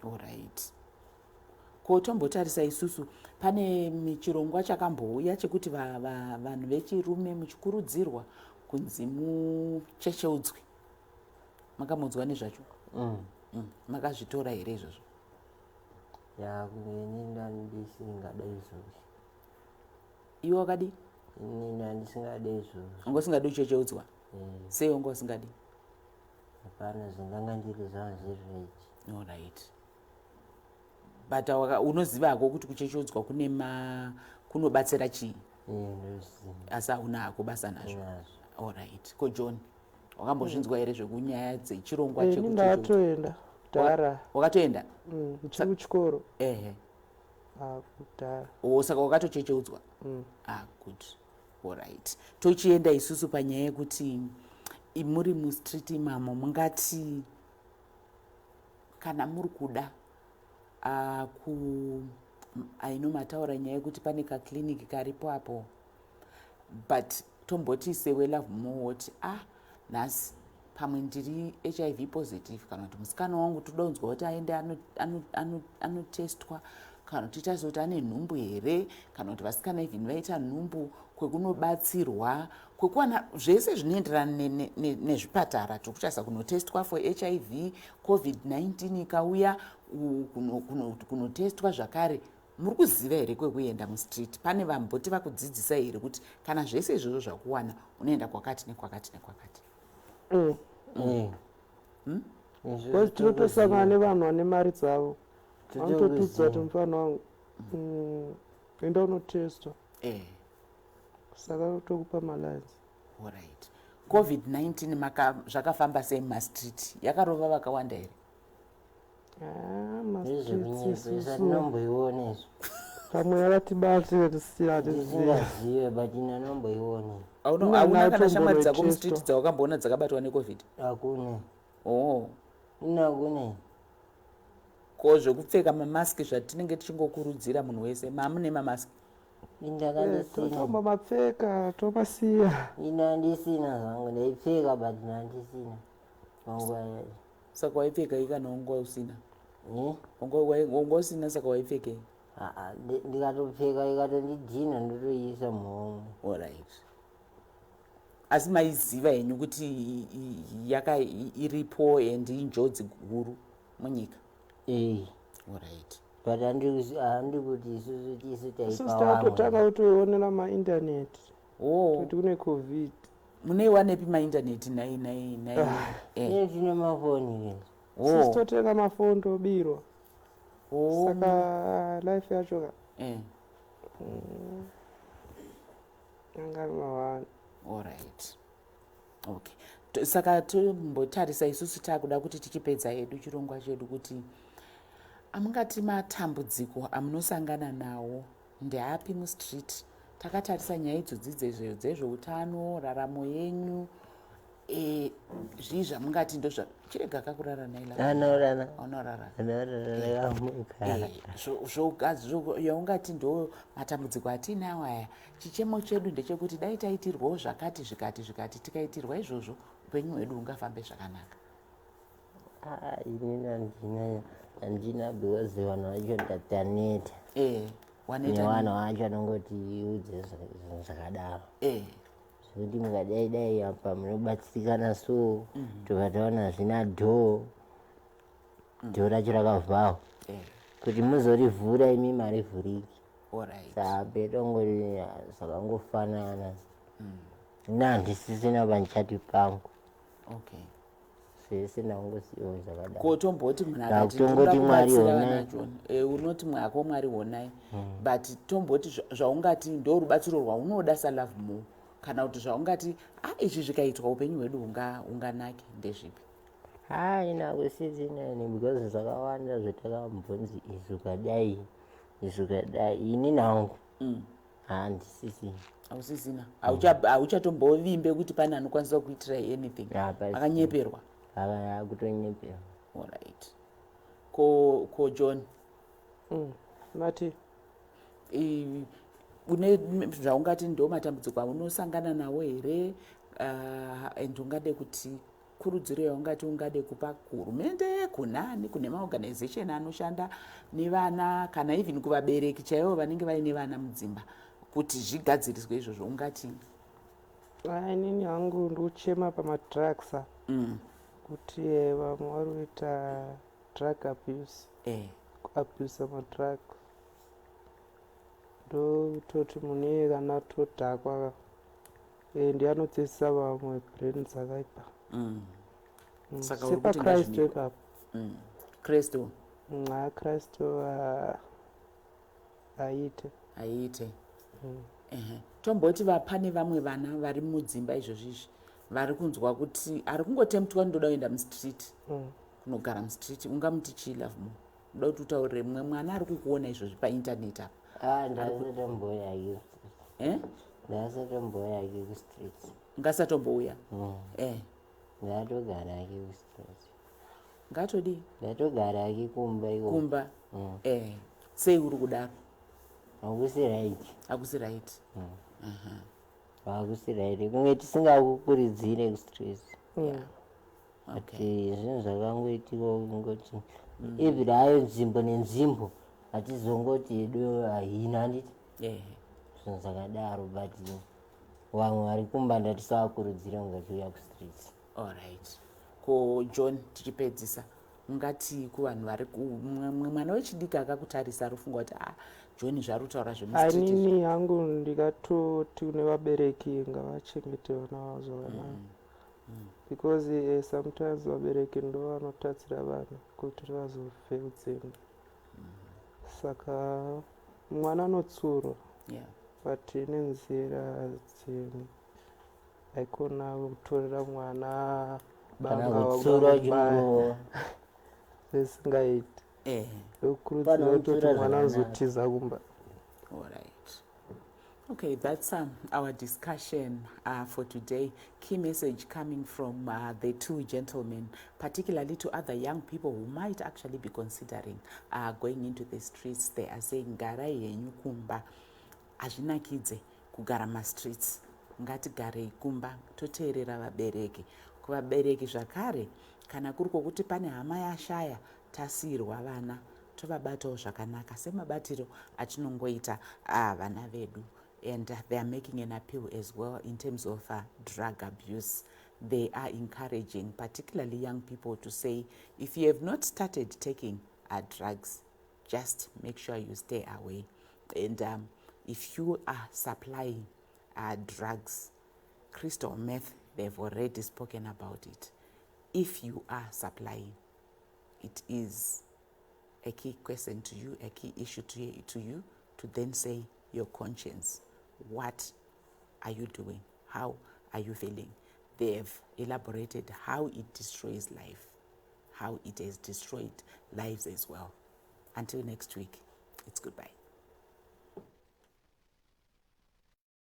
Alright, ko tombotarisa isusu, pane chirongwa chakambouya chekuti vanhu vechirume muchikurudzirwa kunzi muchecheudzwe. Makamunzwa nezvacho? Makazvitora here izvozvo? Ya, ini ndandisingada izvozvo. Iwe wakadii? Ini ndandisingada izvozvo. Wanga usingadi kuchecheudzwa? Sei wanga usingadi? Hapana, zvandanga ndiri zvanga zviri reji. Alright, but unoziva hako kuti kuchecheudzwa kune kunobatsira chii? Ndoziva. Asi hauna hako basa nazvo? Nazvo. Alright, ko John, wakambozvinzwa here zvekunyaya dzechirongwa Ini chekuchecheudzwa? ndakatoenda kudhara. Wakatoenda? Ndichiri kuchikoro. Ah, kudhara. O, saka wakatochecheudzwa? Ah, good. Alright, tochienda isusu panyaya yekuti muri mustreet imamo, mungati kana muri kuda ku aino mataura nyaya yekuti pane kakliniki karipo apo, but tomboti sewe Love More woti, ah, nhasi pamwe ndiri HIV positive, kana kuti musikana wangu toda kunzwa kuti aende anotestwa, kana kuti titarisa kuti ane nhumbu here, kana kuti vasikana even vaita nhumbu, kwekunobatsirwa, kwekuwana zvese zvinoenderana nezvipatara, tiri kutarisa kunotestwa for HIV, COVID-19 ikauya, kunotestwa zvakare, muri kuziva here kwekuenda mustreet? Pane vamboti vakudzidzisa here kuti kana zvese izvozvo zvakuwana, unoenda kwakati nekwakati nekwakati? Because tinotosangana nevanhu vane mari dzavo, vanototudza kuti mufana wangu, enda unotestwa. Saka tokupa malines. Alright, COVID-19 zvakafamba sei mumastreet? Yakarova vakawanda here? Ah, mastreets isusu Tinomboiona izvo. Pamwe yakatibate tisina tiziva. Tisingazive, but ine anomboiona. Ina Hauna kana shamwari dzako natombonoitestwa. mustreet dzawakamboona dzakabatwa neCOVID? Hakuna. Oh. Ina hakuna. Ko zvekupfeka mamaski zvatinenge tichingokurudzira munhu wese, mamune mamaski? Ndakandisina. Tombomapfeka, tomasiya. Ini handisina zvangu, ndaipfeka but handisina panguva yacho. Saka waipfeka ikana wanga usina? Eh? Wanga usina, saka waipfekei? Aa, ndikatopfeka ikatondidhina, ndotoiisa muhomwe. Alright, asi maiziva henyu kuti yaka iripo and injodzi huru munyika? Ee. Alright. But handi kuti isusu tisu Isusu taipa tatotanga vamwe. kutoionera maindaneti kuti kune COVID. Munoiwanepi maindaneti, nhai nhai nhai? Ine tine mafoni ke. Isusu totenga mafoni, tobirwa. Saka life yacho ka anga ari mawani. Alright, okay. Saka tombotarisa isusu taakuda kuti tichipedza hedu chirongwa chedu, kuti amungati matambudziko amunosangana nawo ndeapi mustreet, takatarisa nyaya idzodzi dzezveutano, raramo yenyu, zvii zvamungati ndozva chirega kakurara naila? Anorara. Unorara? Anorara, ndakamuka. Yaungati ndo matambudziko atinawo aya, chichemo chedu ndechekuti dai taitirwawo zvakati, zvikati, zvikati, tikaitirwa izvozvo upenyu hwedu hungafambe zvakanaka. Ah, inini handina because vanhu vacho ndataneta. Waneta? Nevanhu vacho anongoti udze zvinhu zvakadaro zvekuti mukadai dai apa munobatsirikana, so tobva taona zvina dhoo, dhoo racho rakavharwa kuti muzorivhura imi marivhuriki. Saka petongori zvakangofanana, ina handisisina pandichati pangu. Zvese ndangosiyiwo zvakadaro. Ko tomboti munhu akati Ndakutongoti ndoda Mwari kubatsira honai. vana John. Unoti mwako Mwari honai, but tomboti zvaungati ndo rubatsiro rwaunoda saLove More, kana kuti zvaungati a izvi zvikaitwa upenyu hwedu hunganake ndezvipi? Ha, ina kusisina because zvakawanda zvatakambonzi izvi ukadai, izvi ukadai, ini nangu handisisina. Hausisina, hauchatombovimbe kuti pane anokwanisa kuitirai anything? Hapasina. Akanyeperwa. Akutonyeperwa. Alright, ko John? Mati. Une zvaungati ndo matambudziko aunosangana nawo here, and ungade kuti kurudziro yaungati ungade kupa kuhurumende, kunani, kune maorganization anoshanda nevana, kana even kuvabereki chaivo vanenge vaine vana mudzimba, kuti zvigadziriswe izvozvo, ungati? Inini hangu ndikuchema pamadrugs, kuti vamwe vari kuita drug abuse, kuabusa madrugs. Ndototi munhu iyeye kana todhakwa, ndiye anodzidzisa vamwe brain dzakaipa. Saka uri kuti SepaKristu ngazvimikwe. ipapo. Kristu. Ha, Kristu aite. Aite. Ehe. Tomboti pane vamwe vana vari mudzimba izvozvi izvi vari kunzwa kuti ari kungotemptwa, ndoda kuenda mustreet, kunogara mustreet, ungamuti chii, Love More? Uda kuti utaurire mumwe mwana ari kukuona izvozvi paintaneti apa. Ah, ndasatomboya. Eh? Ndasatomboya ke kustreet. Ngasatombouya. Ndatogara ke kustreet. Ngatodii? Ndatogara ke kumba iko. Kumba. Sei uri kudaro? Hakusi right. Hakusi right. Hakusi right, kunge tisingakukuridzire kustreet. But zvinhu zvakangoitika kungoti even hayo nzvimbo nenzvimbo, hatizongoti hedu haina, handiti? Zvinhu zvakadaro, but vamwe vari kumba ndatisavakurudzira kungachiuya kustreet. Alright, ko John, tichipedzisa, ungati kuvanhu vari mumwe mwana wechidiki akakutarisa ari kufunga kuti a John zvari kutaura zvemustreet izvi. Inini hangu ndingatoti kune vabereki, ngavachengete vana vavo zvakanaka, because sometimes vabereki ndo vanotadzira vana kuti vazobve kudzimba. Saka mwana anotsurwa, but nenzira dzimwe, haikona kutorera mwana Kana banga kutsura wakuda uchimurova. zvisingaiti. Ndokurudzira Pano kutoti kutsura mwana zvakanaka. azotiza kumba. Alright. Okay, that's our discussion for today. Key message coming from the two gentlemen, particularly to other young people who might actually be considering going into the streets. They are saying, garai henyu kumba, hazvinakidze kugara mastreets. Ngatigarei kumba, toteerera vabereki. Kuvabereki zvakare, kana kuri kwokuti pane hama yashaya, tasiyirwa vana, tovabatawo zvakanaka semabatiro atinongoita vana vedu. And they are making an appeal as well in terms of drug abuse. They are encouraging particularly young people to say, if you have not started taking drugs, just make sure you stay away. And if you are supplying drugs, crystal meth, they've already spoken about it. If you are supplying, it is a key question to you, a key issue to you, to then say your conscience, what are you doing? How are you feeling? They've elaborated how it destroys life, how it has destroyed lives as well. Until next week, it's goodbye.